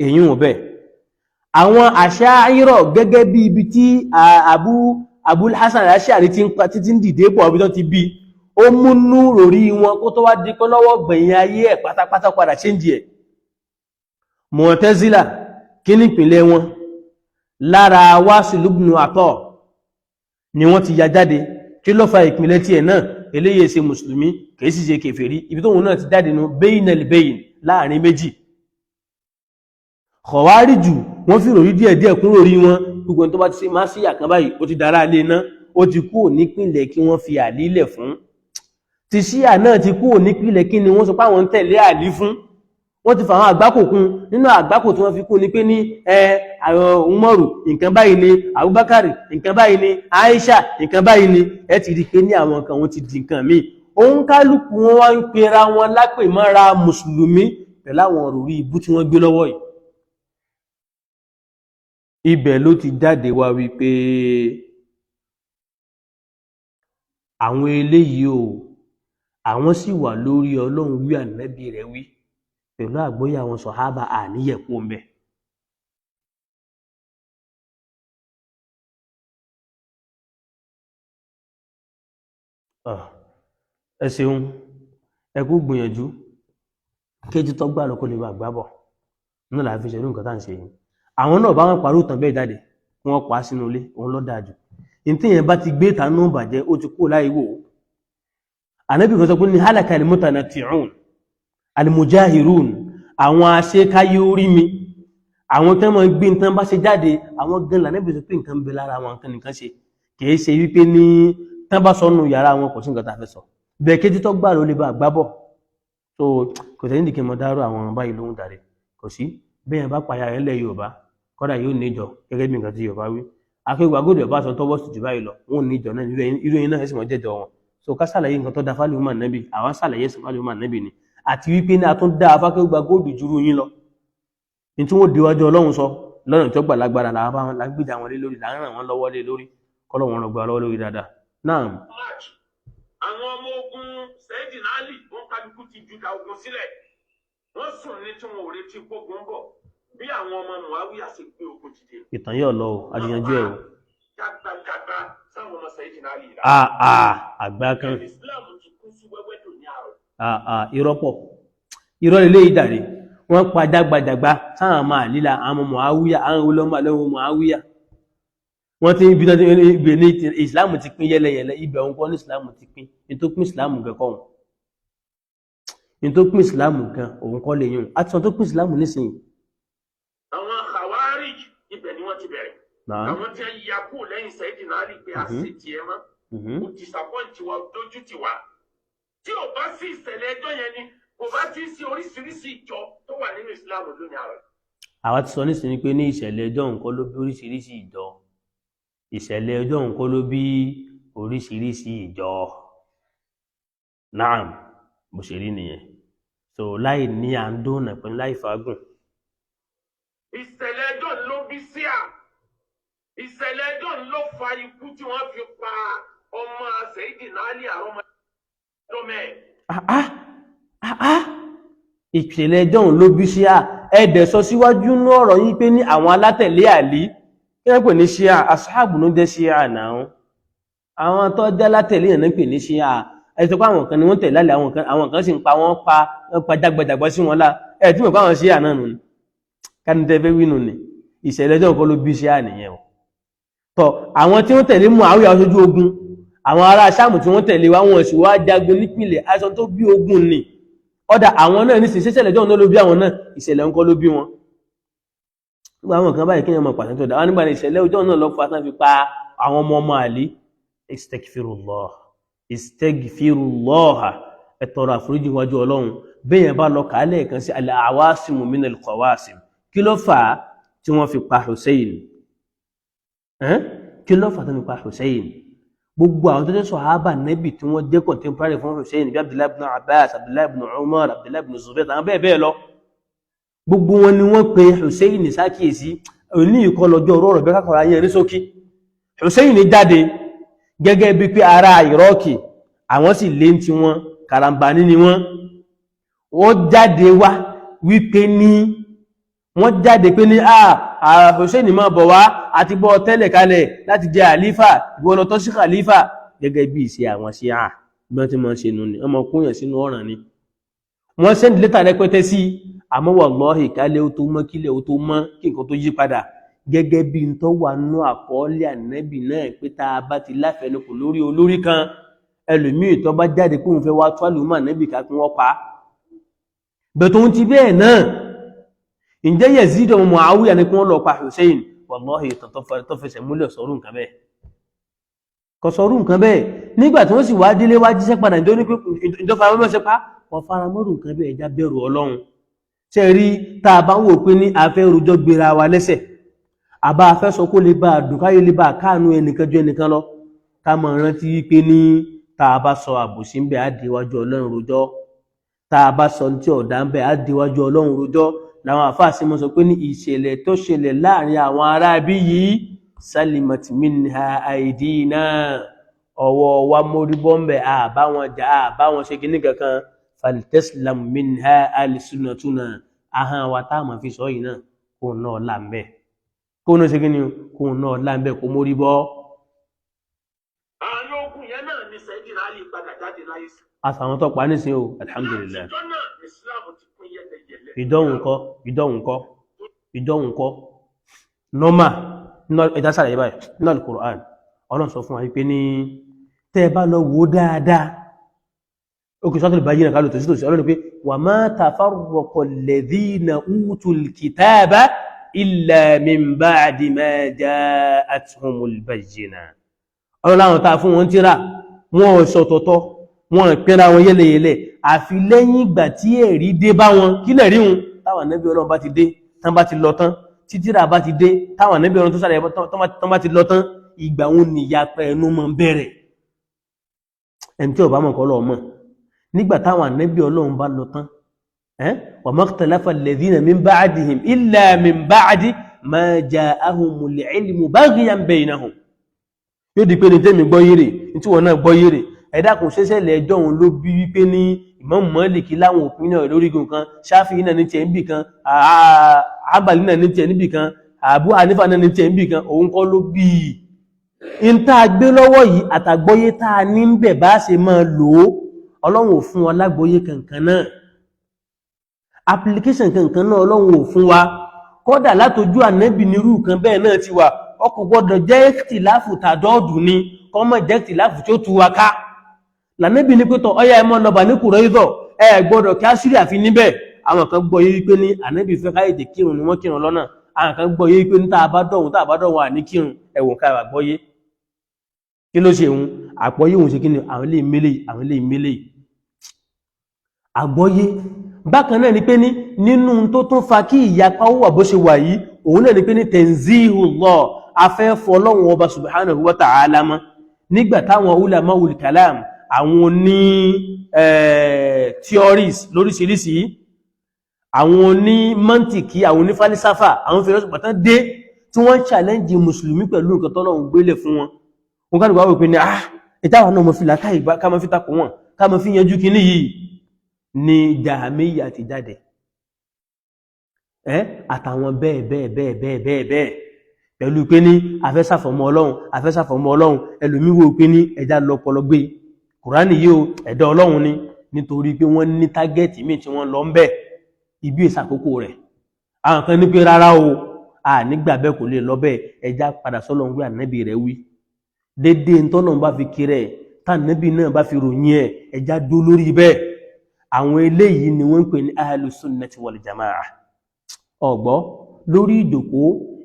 Èyí ò bẹ́ẹ̀. Àwọn Àṣáírọ̀ gẹ́gẹ́ bí ibi tí Abul Hasan al-Ash'ari tí ń dìde bọ̀, àbí tó ti bí, ó múnú ròrí wọn kó tó wá di pé lọ́wọ́ gbẹ̀yìn ayé ẹ̀ pátápátá padà ṣéǹjì ẹ̀. Mu'tazila kí ní ìpìlẹ̀ wọn? Lára Wasil ibn Ata ni wọ́n ti ya jáde. Kí ló fa ìpìlẹ̀ tiẹ̀ náà? Eléyìí ṣe mùsùlùmí, kìí sì ṣe kèfèrí, ibi tóun náà ti jáde nu bainal bain, láàrin méjì. Khawariju wọ́n fi ròrí díẹ̀ díẹ̀ kún ròrí wọn. Gbogbo ẹni tó bá ti ṣe máa sí àkàn báyìí, ó ti dára lé iná, ó ti kúrò nípìnlẹ̀ kí wọ́n fi àlílẹ̀ fún. Ti ṣíà náà ti kúrò nípìnlẹ̀ kí ni wọ́n sọ pé àwọn ń tẹ̀lé àlí fún. Wọ́n ti fà àwọn àgbákò kún. Nínú àgbákò tí wọ́n fi kún ni pé ní àwọn Umaru nǹkan báyìí ni, Abubakar nǹkan báyìí ni, Aisha nǹkan báyìí ni. Ẹ ti rí pé ní àwọn nǹkan wọn ti di nǹkan míì. Òun kálukú wọn wá ń pera wọn lápè mọ́ra mùsùlùmí pẹ̀lú àwọn òròrí ibú tí wọ́n gbé lọ́wọ́ yìí. Ibẹ̀ ló ti jáde wá wípé àwọn eléyìí o, àwọn sì wà lórí Ọlọ́run wí ànábì rẹ̀ wí pẹ̀lú àgbóyà àwọn sọ̀hábà, àníyẹ̀kú ń bẹ̀. Ah, ẹ ṣeun, ẹ kú gbìyànjú. Kéjì tó gbà lọ kó lè bá gbábọ̀ náà là fi ṣerú nǹkan tá à ń ṣe yìí. Àwọn náà bá wọn parí ìtàn bẹ́ẹ̀ jáde kí wọ́n pa á sínú ilé, òun ló dáa jù. Ní tí yẹn bá ti gbé ìtàn náà bàjẹ́, ó ti kú láì wò ó. Ànábì kan sọ pé ní hálàkà al-mutanatti'un al-mujahirun, àwọn aṣekáyé orí mi, àwọn tán máa gbé nǹkan bá ṣe jáde, àwọn gan lànàbì sọ pé nǹkan ń bẹ lára àwọn nǹkan nìkan ṣe. Kìí ṣe wípé ní tán bá sọnù yàrá wọn, kò sí nǹkan tá a fẹ́ sọ bẹ́ẹ̀. Kéjì tó gbà ló lè bá gbábọ̀. So kò sẹ́yìn dìkẹ́ mọ́ dárò àwọn báyìí lóhùn dàrí. Kò sí bẹ́ẹ̀ yẹn bá payà rẹ̀ lẹ̀ Yorùbá, kọ́dà yóò níjọ gẹ́gẹ́ bí nǹkan tí Yorùbá wí. Akéwà gbọ́dọ̀ bá aṣọ tọwọ́ sí jù báyìí lọ, wọn ò níjọ náà. Irú yẹn náà ẹ̀sìn wọn jẹ́jọ wọn. So ká ṣàlàyé nǹkan tó da fálùmọ̀ nẹ́bì, àwọn ṣàlàyé sí fálùmọ̀ nẹ́bì ni, àti wípé ní a tún dá afákéwà góòdù jùrú yín lọ ní tí wọ́n déwájú Ọlọ́run sọ lọ́nà tí ó gbà lágbára làwọn bá wọn lágbèjà wọn lé lórí, là ń ràn wọ́n lọ́wọ́ lé lórí, kọ́lọ́ wọn rọgbà lọ́wọ́ lórí dáadáa náà. March, àwọn ọmọ ogun Sayyidina Ali, wọn kálukú ti ju da ogun sílẹ̀, wọ́n sùn ní tí wọn ò retí gbógun bọ̀. Bí àwọn ọmọ Muawiya ṣe gbé ogun dìde, Ìtàn yóò lọ o, àdìyànjú ẹ o. jágbajàgba sáwọn ọmọ Sayyidina Ali la. Àà, àgbà kan. Islam ti kú sí wẹ́wẹ́ dùn ní àrò. Àà, irọ́ pọ̀, irọ́ lè léyìí dàrí. Wọ́n pa jágbajàgba sáwọn máa líla àwọn ọmọ Muawiya, àwọn olómọ àlọ́wọ́ Muawiya. Wọ́n ti ń bí tán ibẹ̀ ní Islam ti pín yẹ́lẹyẹ̀lẹ. Ibẹ̀ òun kọ́ ní Islam ti pín. Ní tó pín Islam gan kọ́ òun, ní tó pín Islam gan òun kọ́ lè yún àti sọ tó pín Islam nísìnyí. Àwọn Khawarij, ibẹ̀ ni wọ́n ti bẹ̀rẹ̀. Náà. Àwọn tí wọ́n ya kú lẹ́yìn Sayyidina Ali pé a sì tiẹ̀ mọ́, kò disappoint wa, dójú tì wá. Tí ò bá sí ìṣẹ̀lẹ̀ ẹjọ́ yẹn ni kò bá ti sí oríṣiríṣi ìjọ tó wà nínú Islam lónìí àrò. Àwa ti sọ nísìnyí pé ní ìṣẹ̀lẹ̀ ẹjọ́ nǹkan ló bí oríṣiríṣi ìjọ. Ìṣẹ̀lẹ̀ ẹjọ́ nǹkan ló bí oríṣiríṣi ìjọ. Naam, bó ṣe rí nìyẹn. So láì ní à ń dóònà pẹ̀lú láì fagùn. Ìṣẹ̀lẹ̀ ẹjọ́ ló bí síà. Ìṣẹ̀lẹ̀ ẹjọ́ ló fa ikú tí wọ́n fi pa ọmọ Sayyidina Ali, àrọ́mọdọ́mọ ẹ̀. Ah ah ah ah, ìṣẹ̀lẹ̀ ẹjọ́ òun ló bí ṣíà. Ẹ̀dẹ̀ sọ síwájú ní ọ̀rọ̀ yín pé ní àwọn alátẹ̀lé Àlí, kí wọ́n pè ní ṣíà? Asáàbù ló jẹ́ ṣíà náà. Àwọn tó jẹ́ alátẹ̀lé yẹn náà pè ní ṣíà. Ẹ sọ pé àwọn kan ni wọ́n tẹ̀lé Àlí, àwọn kan sì ń pa wọ́n, pa wọ́n pa jágbajàgba sí wọn lá. Ẹ tí mo pa àwọn ṣíà náà nù ni káni tẹ́ fẹ́ wí nù ni. Ìṣẹ̀lẹ̀ ẹjọ́ kan ló bí ṣíà nìyẹn o. Tọ àwọn tí wọ́n tẹ̀lé Muawiya aṣojú ogun, àwọn ará Ṣáàmù tí wọ́n tẹ̀lé wa, wọn sì wá jagun nípìnlẹ̀. Aṣọ tó bí ogun ni ọ̀dà àwọn náà ní ìṣẹ̀lẹ̀ ẹjọ́ náà ló bí àwọn náà. Ìṣẹ̀lẹ̀ ńkọ́ ló bí wọn. Nígbà àwọn kan báyìí, kéèyàn mọ̀ pàṣẹ tó dá wọn nígbà ní ìṣẹ̀lẹ̀ ọjọ́ náà lọ fà tán fi pa àwọn ọmọ ọmọ Àlí. Istagfirullah, istagfirullah, ẹ tọrọ àforíjì wájú Ọlọ́run. Bẹ́ẹ̀ yẹn bá lọ kàálẹ̀ kan sí al-awasimu min al-qawasim, kí ló fà á tí wọ́n fi pa Hussein? Ẹ́n? Kí ló fà á tí wọ́n fi pa Hussein? Gbogbo àwọn tó jẹ́ sọ̀hábà nẹ́bì tí wọ́n jẹ́ contemporary fún Hussein, bí Abdullahi ibn Abbas, Abdullahi ibn Umar, Abdullahi ibn Zubair, àwọn bẹ́ẹ̀ bẹ́ẹ̀ lọ, gbogbo wọn ni wọ́n pe Hussein sákìyèsí. Òní ìkọlọ́jọ́ ọ̀rọ̀ bẹ́ẹ̀ kákọ̀ọ́rọ̀ ayé ní ṣókí. Hussein jáde gẹ́gẹ́ bí pé ará Irọ́ọ̀kì, àwọn sì lé tí wọn karambani ni wọ́n. Wọ́n jáde wá wípé ní wọ́n jáde pé ní àà Hussein máa bọ̀ wá, àti bọ́ tẹ́lẹ̀ kalẹ̀ láti jẹ àlífà, ìwọ ló tọ́ sí khalifa, gẹ́gẹ́ bí ìṣe àwọn Ṣíà bí wọ́n ti máa ń ṣe nù ní ọmọ kúnyàn sínú ọ̀ràn ni. Wọ́n send lẹ́tà rẹpẹtẹ sí, àmọ́ wallahi, kálẹ̀ ó tó mọ́, kílẹ̀ ó tó mọ́, kí nǹkan tó yí padà, gẹ́gẹ́ bí n tó wà nú àkọọ́lẹ̀ ànábì náà pé tá a bá ti láfẹnukò lórí olórí kan, ẹlòmíì tó bá jáde kóun fẹ́ wá tó àlùmọ́ ànábì ká, kí wọ́n pa á. Bẹ̀ tó ń ti bẹ́ẹ̀ náà, ǹjẹ́ Yazid ọmọ Muawiya ní kí wọ́n lọ pa Hussein? Wallahi, ìtàn tó fẹsẹ̀ múlẹ̀ sọ̀rọ̀ nǹkan bẹ́ẹ̀ kò sọ̀rọ̀ nǹkan bẹ́ẹ̀. Nígbà tí wọ́n sì wá délé wá jíṣẹ́ padà, ìjọ ní pé ìjọ faramọ́ ṣe pa kò faramọ́rù nǹkan bẹ́ẹ̀. Ẹja bẹ̀rù Ọlọ́run. Ṣe rí tá a bá ń wò pé ní a fẹ́ rojọ́ gbéra wa lẹ́sẹ̀, àbá a fẹ́ sọ kó lè bá a dùn, káyé lè bá a káànú ẹnìkan ju ẹnìkan lọ, ká mọ̀ rántí wípé ní tá a bá sọ àbòsí ń bẹ, á déwájú Ọlọ́run rojọ́. Tá a bá sọ tí ọ̀dà ń bẹ, á déwájú Ọlọ́run rojọ́. Làwọn àfáà sí mọ́ sọ pé ní ìṣẹ̀lẹ̀ tó ṣẹlẹ̀ láàrin àwọn ará bí yìí, salimat minha aidina, ọwọ́ wa mórí bọ́m̀bẹ̀, àbá wọn jà, àbá wọn ṣe kíní kankan. Faltaslam minha alsunatuna, ahọ́n wa tá a máa fi sọ yìí náà, kó náà là ń bẹ̀, kó náà ṣe kíní, kó náà là ń bẹ̀, kó mórí bọ́. Àárín Àárín ogun yẹn náà ni Sayyidina Ali padà jáde láyé sí. Àtàwọn tó pa nísìn o, alhamdulillah. Látijọ́ náà Islam ti pín yẹlẹyẹlẹ. Ìdọ́hùn kọ́, ìdọ́hùn kọ́, ìdọ́hùn kọ́. Nọ́mà ẹja sàlàyé báyìí nínú Al-Qur'an. Ọlọ́run sọ fún wa wípé ní tẹ́ ẹ bá lọ wò ó dáadáa, ó kì í sọ́tò ìbáyé náà tòsí tòsí. Ọlọ́run pé wa ma tafarraqa alladhina utul kitaba illa min ba'di ma ja'athumul bayyinah. Ọlọ́run láwọn tá a fún wọn tíra, wọn ò sọ̀tọ̀tọ̀, wọn ìpínra wọn yẹ́lẹyẹ̀lẹ, àfi lẹ́yìn ìgbà tí ẹ̀rí dé bá wọn. Kí lẹ̀ rí wọn? Táwọn ànábì Ọlọ́run bá ti dé tán, bá ti lọ tán, títírà bá ti dé, táwọn ànábì Ọlọ́run tó sàlẹ̀ tán bá ti lọ tán, ìgbà wọn nìyapa ẹnu máa ń bẹ̀rẹ̀. Ẹni tí ó bá mọ̀ kọ́ lọ́ọ́ mọ̀. Nígbà táwọn ànábì Ọlọ́run bá lọ tán, wa makhtalafa alladhina min ba'dihim illa min ba'di ma ja'ahumul ilmu baghyan baynahum. Yóò di pé ní tẹ́mi gbọ́ yéré, ní tí wọ́n náà gbọ́ yéré. Ẹ̀dá kò ṣẹ̀ṣẹ̀ lẹ́jọ́ òun ló bí wípé ní Imam Málíkì láwọn òpin náà lórí igun kan, Ṣáfi'í náà ní tiẹ̀ níbì kan, Hanbali náà ní tiẹ̀ níbì kan, Abu Hanifa náà ní tiẹ̀ níbì kan. Òun kọ́ ló bí i. N tá a gbé lọ́wọ́ yìí, àtàgbọ́yé tá a ní ń bẹ̀ bá ṣe máa lò ó, Ọlọ́run ò fún wa lágbọ́yé kankan náà, application kankan náà Ọlọ́run ò fún wa. Kódà látojú ànẹ́bì nírú kan bẹ́ẹ̀ náà ti wà. Ọkọ̀ gbọ́dọ̀ jẹ́ ìtìláfù tàdọ́ọ̀dù ni, kọ́mọ̀ jẹ́ ìtìláfù tí ó tu wa ká. Lànẹ́bì ní pẹ́tọ̀ ọyá ẹmọ́ lọ́bà ní Kùrẹ́ìdọ̀, ẹ gbọ́dọ̀ kí á sírí àfi níbẹ̀. Àwọn kan gbọ́ yé wípé ní ànẹ́bì fẹ́ káyèdè kírun ni wọ́n kírun lọ́nà. Àwọn kan gbọ́ yé wípé ní tá a bá dọ̀hún, tá a bá dọ̀hún à ní kírun. Ẹ̀wọ̀n ká gbọ́ yé kí ló ṣe òun àpọ́yé òun ṣe kí ni àwọn ilé ìmẹ́lẹ̀, àwọn ilé ìmẹ́lẹ̀ àgbọ́yé. Bákan náà ni pé ní nínú tó tún fa kí ìyapa ó wà bó ṣe wà yìí, òun náà ni pé ní tanzihullah, afẹ́fọ́ Ọlọ́run ọba subhanahu wa ta'ala mọ́. Nígbà táwọn ulama'ul kalam, àwọn ní theories lóríṣiríṣi, àwọn ní mantiki, àwọn ní falisafa, àwọn philosophy pàtàkì dé tí wọ́n challenge mùsùlùmí pẹ̀lú nǹkan tọ́lọ́run gbélé fún wọn, wọn ká lùgbà wò pé ní ìtawà náà mọ̀ fi làákàyè ká mọ̀ fi takò wọn, ká mọ̀ fi yanjú kinní yìí, ni Jahamiya ti jáde àtàwọn bẹ́ẹ̀ bẹ́ẹ̀ bẹ́ẹ̀ bẹ́ẹ̀ bẹ́ẹ̀ bẹ́ẹ̀, pẹ̀lú pé ní afẹ́sàfọ̀mọ́ Ọlọ́run, afẹ́sàfọ̀mọ́ Ọlọ́run. Ẹlòmí wò pé ní ẹja lọpọlọ gbé Kùránì yìí o, ẹ̀dá Ọlọ́run ni, nítorí pé wọ́n ní tágẹ́ẹ̀tì míì tí wọ́n lọ ń bẹ̀ ibi ìsàkókò rẹ̀. Àwọn kan ní pé rárá o, a nígbà bẹ́ẹ̀, kò lè lọ bẹ́ẹ̀, ẹja padà sọ́lọ́run wí, ànábì rẹ̀ wí, dédé ntọ́lọ́run bá fi kiri ẹ̀, tànábì náà bá fi ròyìn ẹ̀, ẹja dó lórí bẹ́ẹ̀. Àwọn eléyìí ni wọ́n ń pè ní ahlu sunnati wal jamaa. Ọ̀gbọ́ lórí ìjòkó,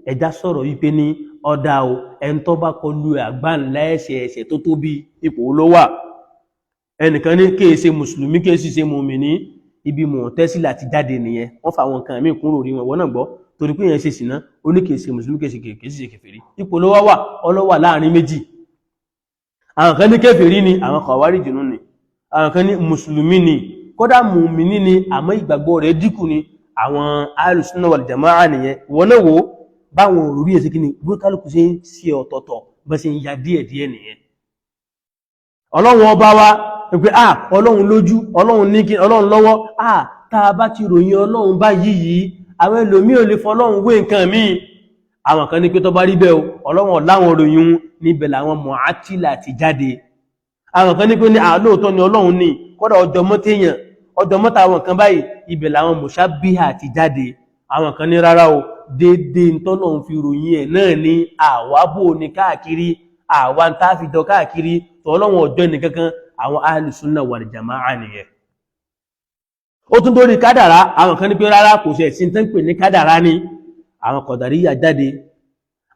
ẹja sọ̀rọ̀ wípé ní ọ̀dà o, ẹni tó bá kọlu àgbáńlá ẹ̀ṣẹ̀, ẹ̀ṣẹ̀ tó tóbi, ipò ló wà? Ẹnìkan ní kéè ṣe mùsùlùmí, kéè sì ṣe mùmìní. Ibi Mu'tazila ti jáde nìyẹn. Wọ́n fa àwọn nǹkan míì kúrò rí wọn. Wọ́n náà gbọ́, torí pé yẹn ṣe sìná, ó ní kéè ṣe mùsùlùmí, kéè sì ṣe kèfèrí. Ipò ló wá wà? Ọlọ́wà láàrin méjì. Àwọn kan ní kèfèrí ni, àwọn Khawarij nù ni. Àwọn kan ní mùsùlùmí ni, kódà mùmìní ni, àmọ́ ìgbàgbọ́ rẹ̀ dínkù ni. Àwọn Ahlus-Sunnah wal Jamā'ah nìyẹn. Wọ́n náà wò báwọn òrùrí ẹ̀sìn kíni bí kálukú ṣe ń ṣe ọ̀tọ̀ọ̀tọ̀, bá ṣe ń ya díẹ̀ díẹ̀ nìyẹn. Ọlọ́run ọba wa pé à Ọlọ́run lójú, Ọlọ́run ní kí Ọlọ́run lọ́wọ́. À tá a bá ti ròyìn Ọlọ́run bá yìí, àwọn ẹlòmíì ò lè fọlọ́run wé nǹkan míì. Àwọn kan ní pé tó bá rí bẹ́ẹ̀ o, Ọlọ́run láwọn ròyìn níbẹ̀ làwọn Mu'attila ti jáde. Àwọn kan ní pé ní àlóòótọ́ ni Ọlọ́run ní, kódà ọjọ́ mọ́tẹ́yàn, ọjọ́ mọ́ta àwọn kan báyìí, ibẹ̀ làwọn Mushabbiha ti jáde. Àwọn kan ní rárá o, déédéé ntọ́lọ́run fi ròyìn ẹ̀ náà ní àwábò ní káàkiri, àwa ń tá fi jọ káàkiri tọ́lọ́run ọjọ́ nìkankan. Àwọn Ahlus Sunnah wal Jamā'ah nìyẹn. Ó tún dórí kádàrá. Àwọn kan ní pé rárá, kò sí ẹ̀sìn tán pè ní kádàrá ni. Àwọn Qadariyya jáde,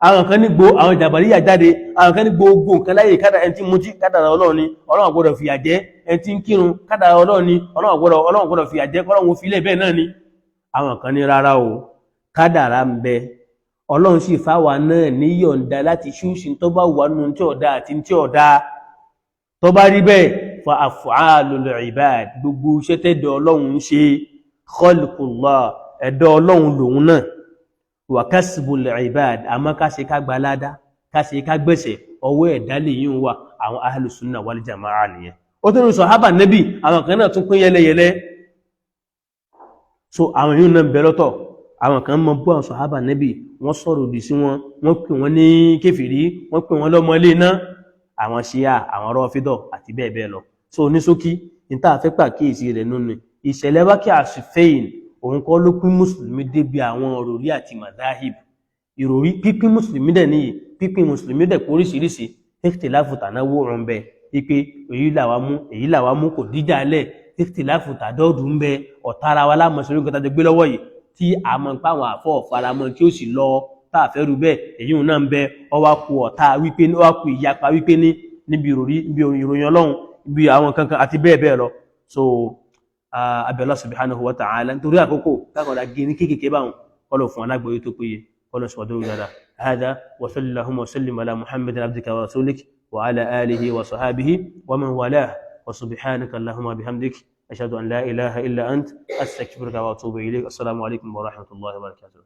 àwọn kan ní gbo àwọn Jàbàríyà jáde. Àwọn kan ní gbogbo nǹkan láyé kádàrá. Ẹni tí mutí, kádàrá Ọlọ́run ni, Ọlọ́run gbọ́dọ̀ fìyà jẹ. Ẹni tí ń kírun, kádàrá Ọlọ́run ni, Ọlọ́run gbọ́dọ̀ fìyà jẹ, kọ́lọ́run fi ilẹ̀ bẹ́ẹ̀ náà ni. Àwọn kan ní rárá o, kádàrá ń bẹ, Ọlọ́run sì fáwa náà ní yọ̀ǹda láti ṣúṣì tó bá wà nù tí ọ̀dá àti tí ọ̀dá. Tó bá rí bẹ́ẹ̀, fa af'alul ibad, gbogbo iṣẹ́ tẹ́dọ̀ Ọlọ́run ń ṣe, khalqullah, ẹ̀dọ̀ Ọlọ́run lòun náà, wa kasbul ibad, àmọ́ ká ṣe ká gbalada, ká ṣe ká gbẹ̀sẹ̀, ọwọ́ ẹ̀dá lè yín wà. Àwọn ahlu sunna wal jama'a nìyẹn. Ó tún ní sọ̀hábà nẹ́bì, àwọn kan náà tún pín yẹlẹyẹlẹ. So àwọn yìí náà ń bẹ lọ́tọ̀. Àwọn kan mọ bú àwọn sọ̀hábà nẹ́bì, wọ́n sọ̀rọ̀ òdì sí wọn, wọ́n pè wọ́n ní kèfèrí, wọ́n pè wọ́n lọ́mọ ilé iná. Àwọn Ṣíà, àwọn Rọ́fídọ̀ àti bẹ́ẹ̀ bẹ́ẹ̀ lọ. So ní ṣókí, ní tá a fẹ́ pàkíyèsí rẹ̀ nínú ìṣẹ̀lẹ̀ wákìá Siffin, òun kọ́ ló pín mùsùlùmí débi àwọn òròrí àti madahib. Ìròrí pípín mùsùlùmí dẹ̀ níyì, pípín mùsùlùmí dẹ̀ pé oríṣiríṣi. Ikhtilafu tanawwu' ń bẹ, wípé èyí làwa mú, èyí làwa mú, kò díjà lẹ̀. Ikhtilafu tadadu ń bẹ, ọ̀tá ara wa lámọ̀ sórí nǹkan tá a jọ gbé lọ́wọ́ yìí, tí a mọ̀ pé àwọn àfọ̀ faramọ́ tí ó sì lọ tá a fẹ́ rú bẹ́ẹ̀, èyí náà ń bẹ. Ọwá ku ọ̀tá wípé ní ọwá ku ìyapa wípé ní níbi ìròrí, níbi ìròyìn Ọlọ́run, níbi àwọn kankan àti bẹ́ẹ̀ bẹ́ẹ̀ lọ. So abẹ́ Allah subhanahu wa ta'ala, nítorí àkókò kákọ̀ọ́dá gé ní kéékèèké báwọn, kọ́lọ̀ fún alágbòye tó péye, kọ́lọ̀ sọ̀dọ̀ dáadáa. هذا وصلى اللهم وسلم على محمد عبدك ورسولك وعلى آله وصحابه ومن والاه، وسبحانك اللهم بحمدك، أشهد أن لا إله إلا أنت، أستغفرك وأتوب إليك. السلام عليكم ورحمة الله وبركاته.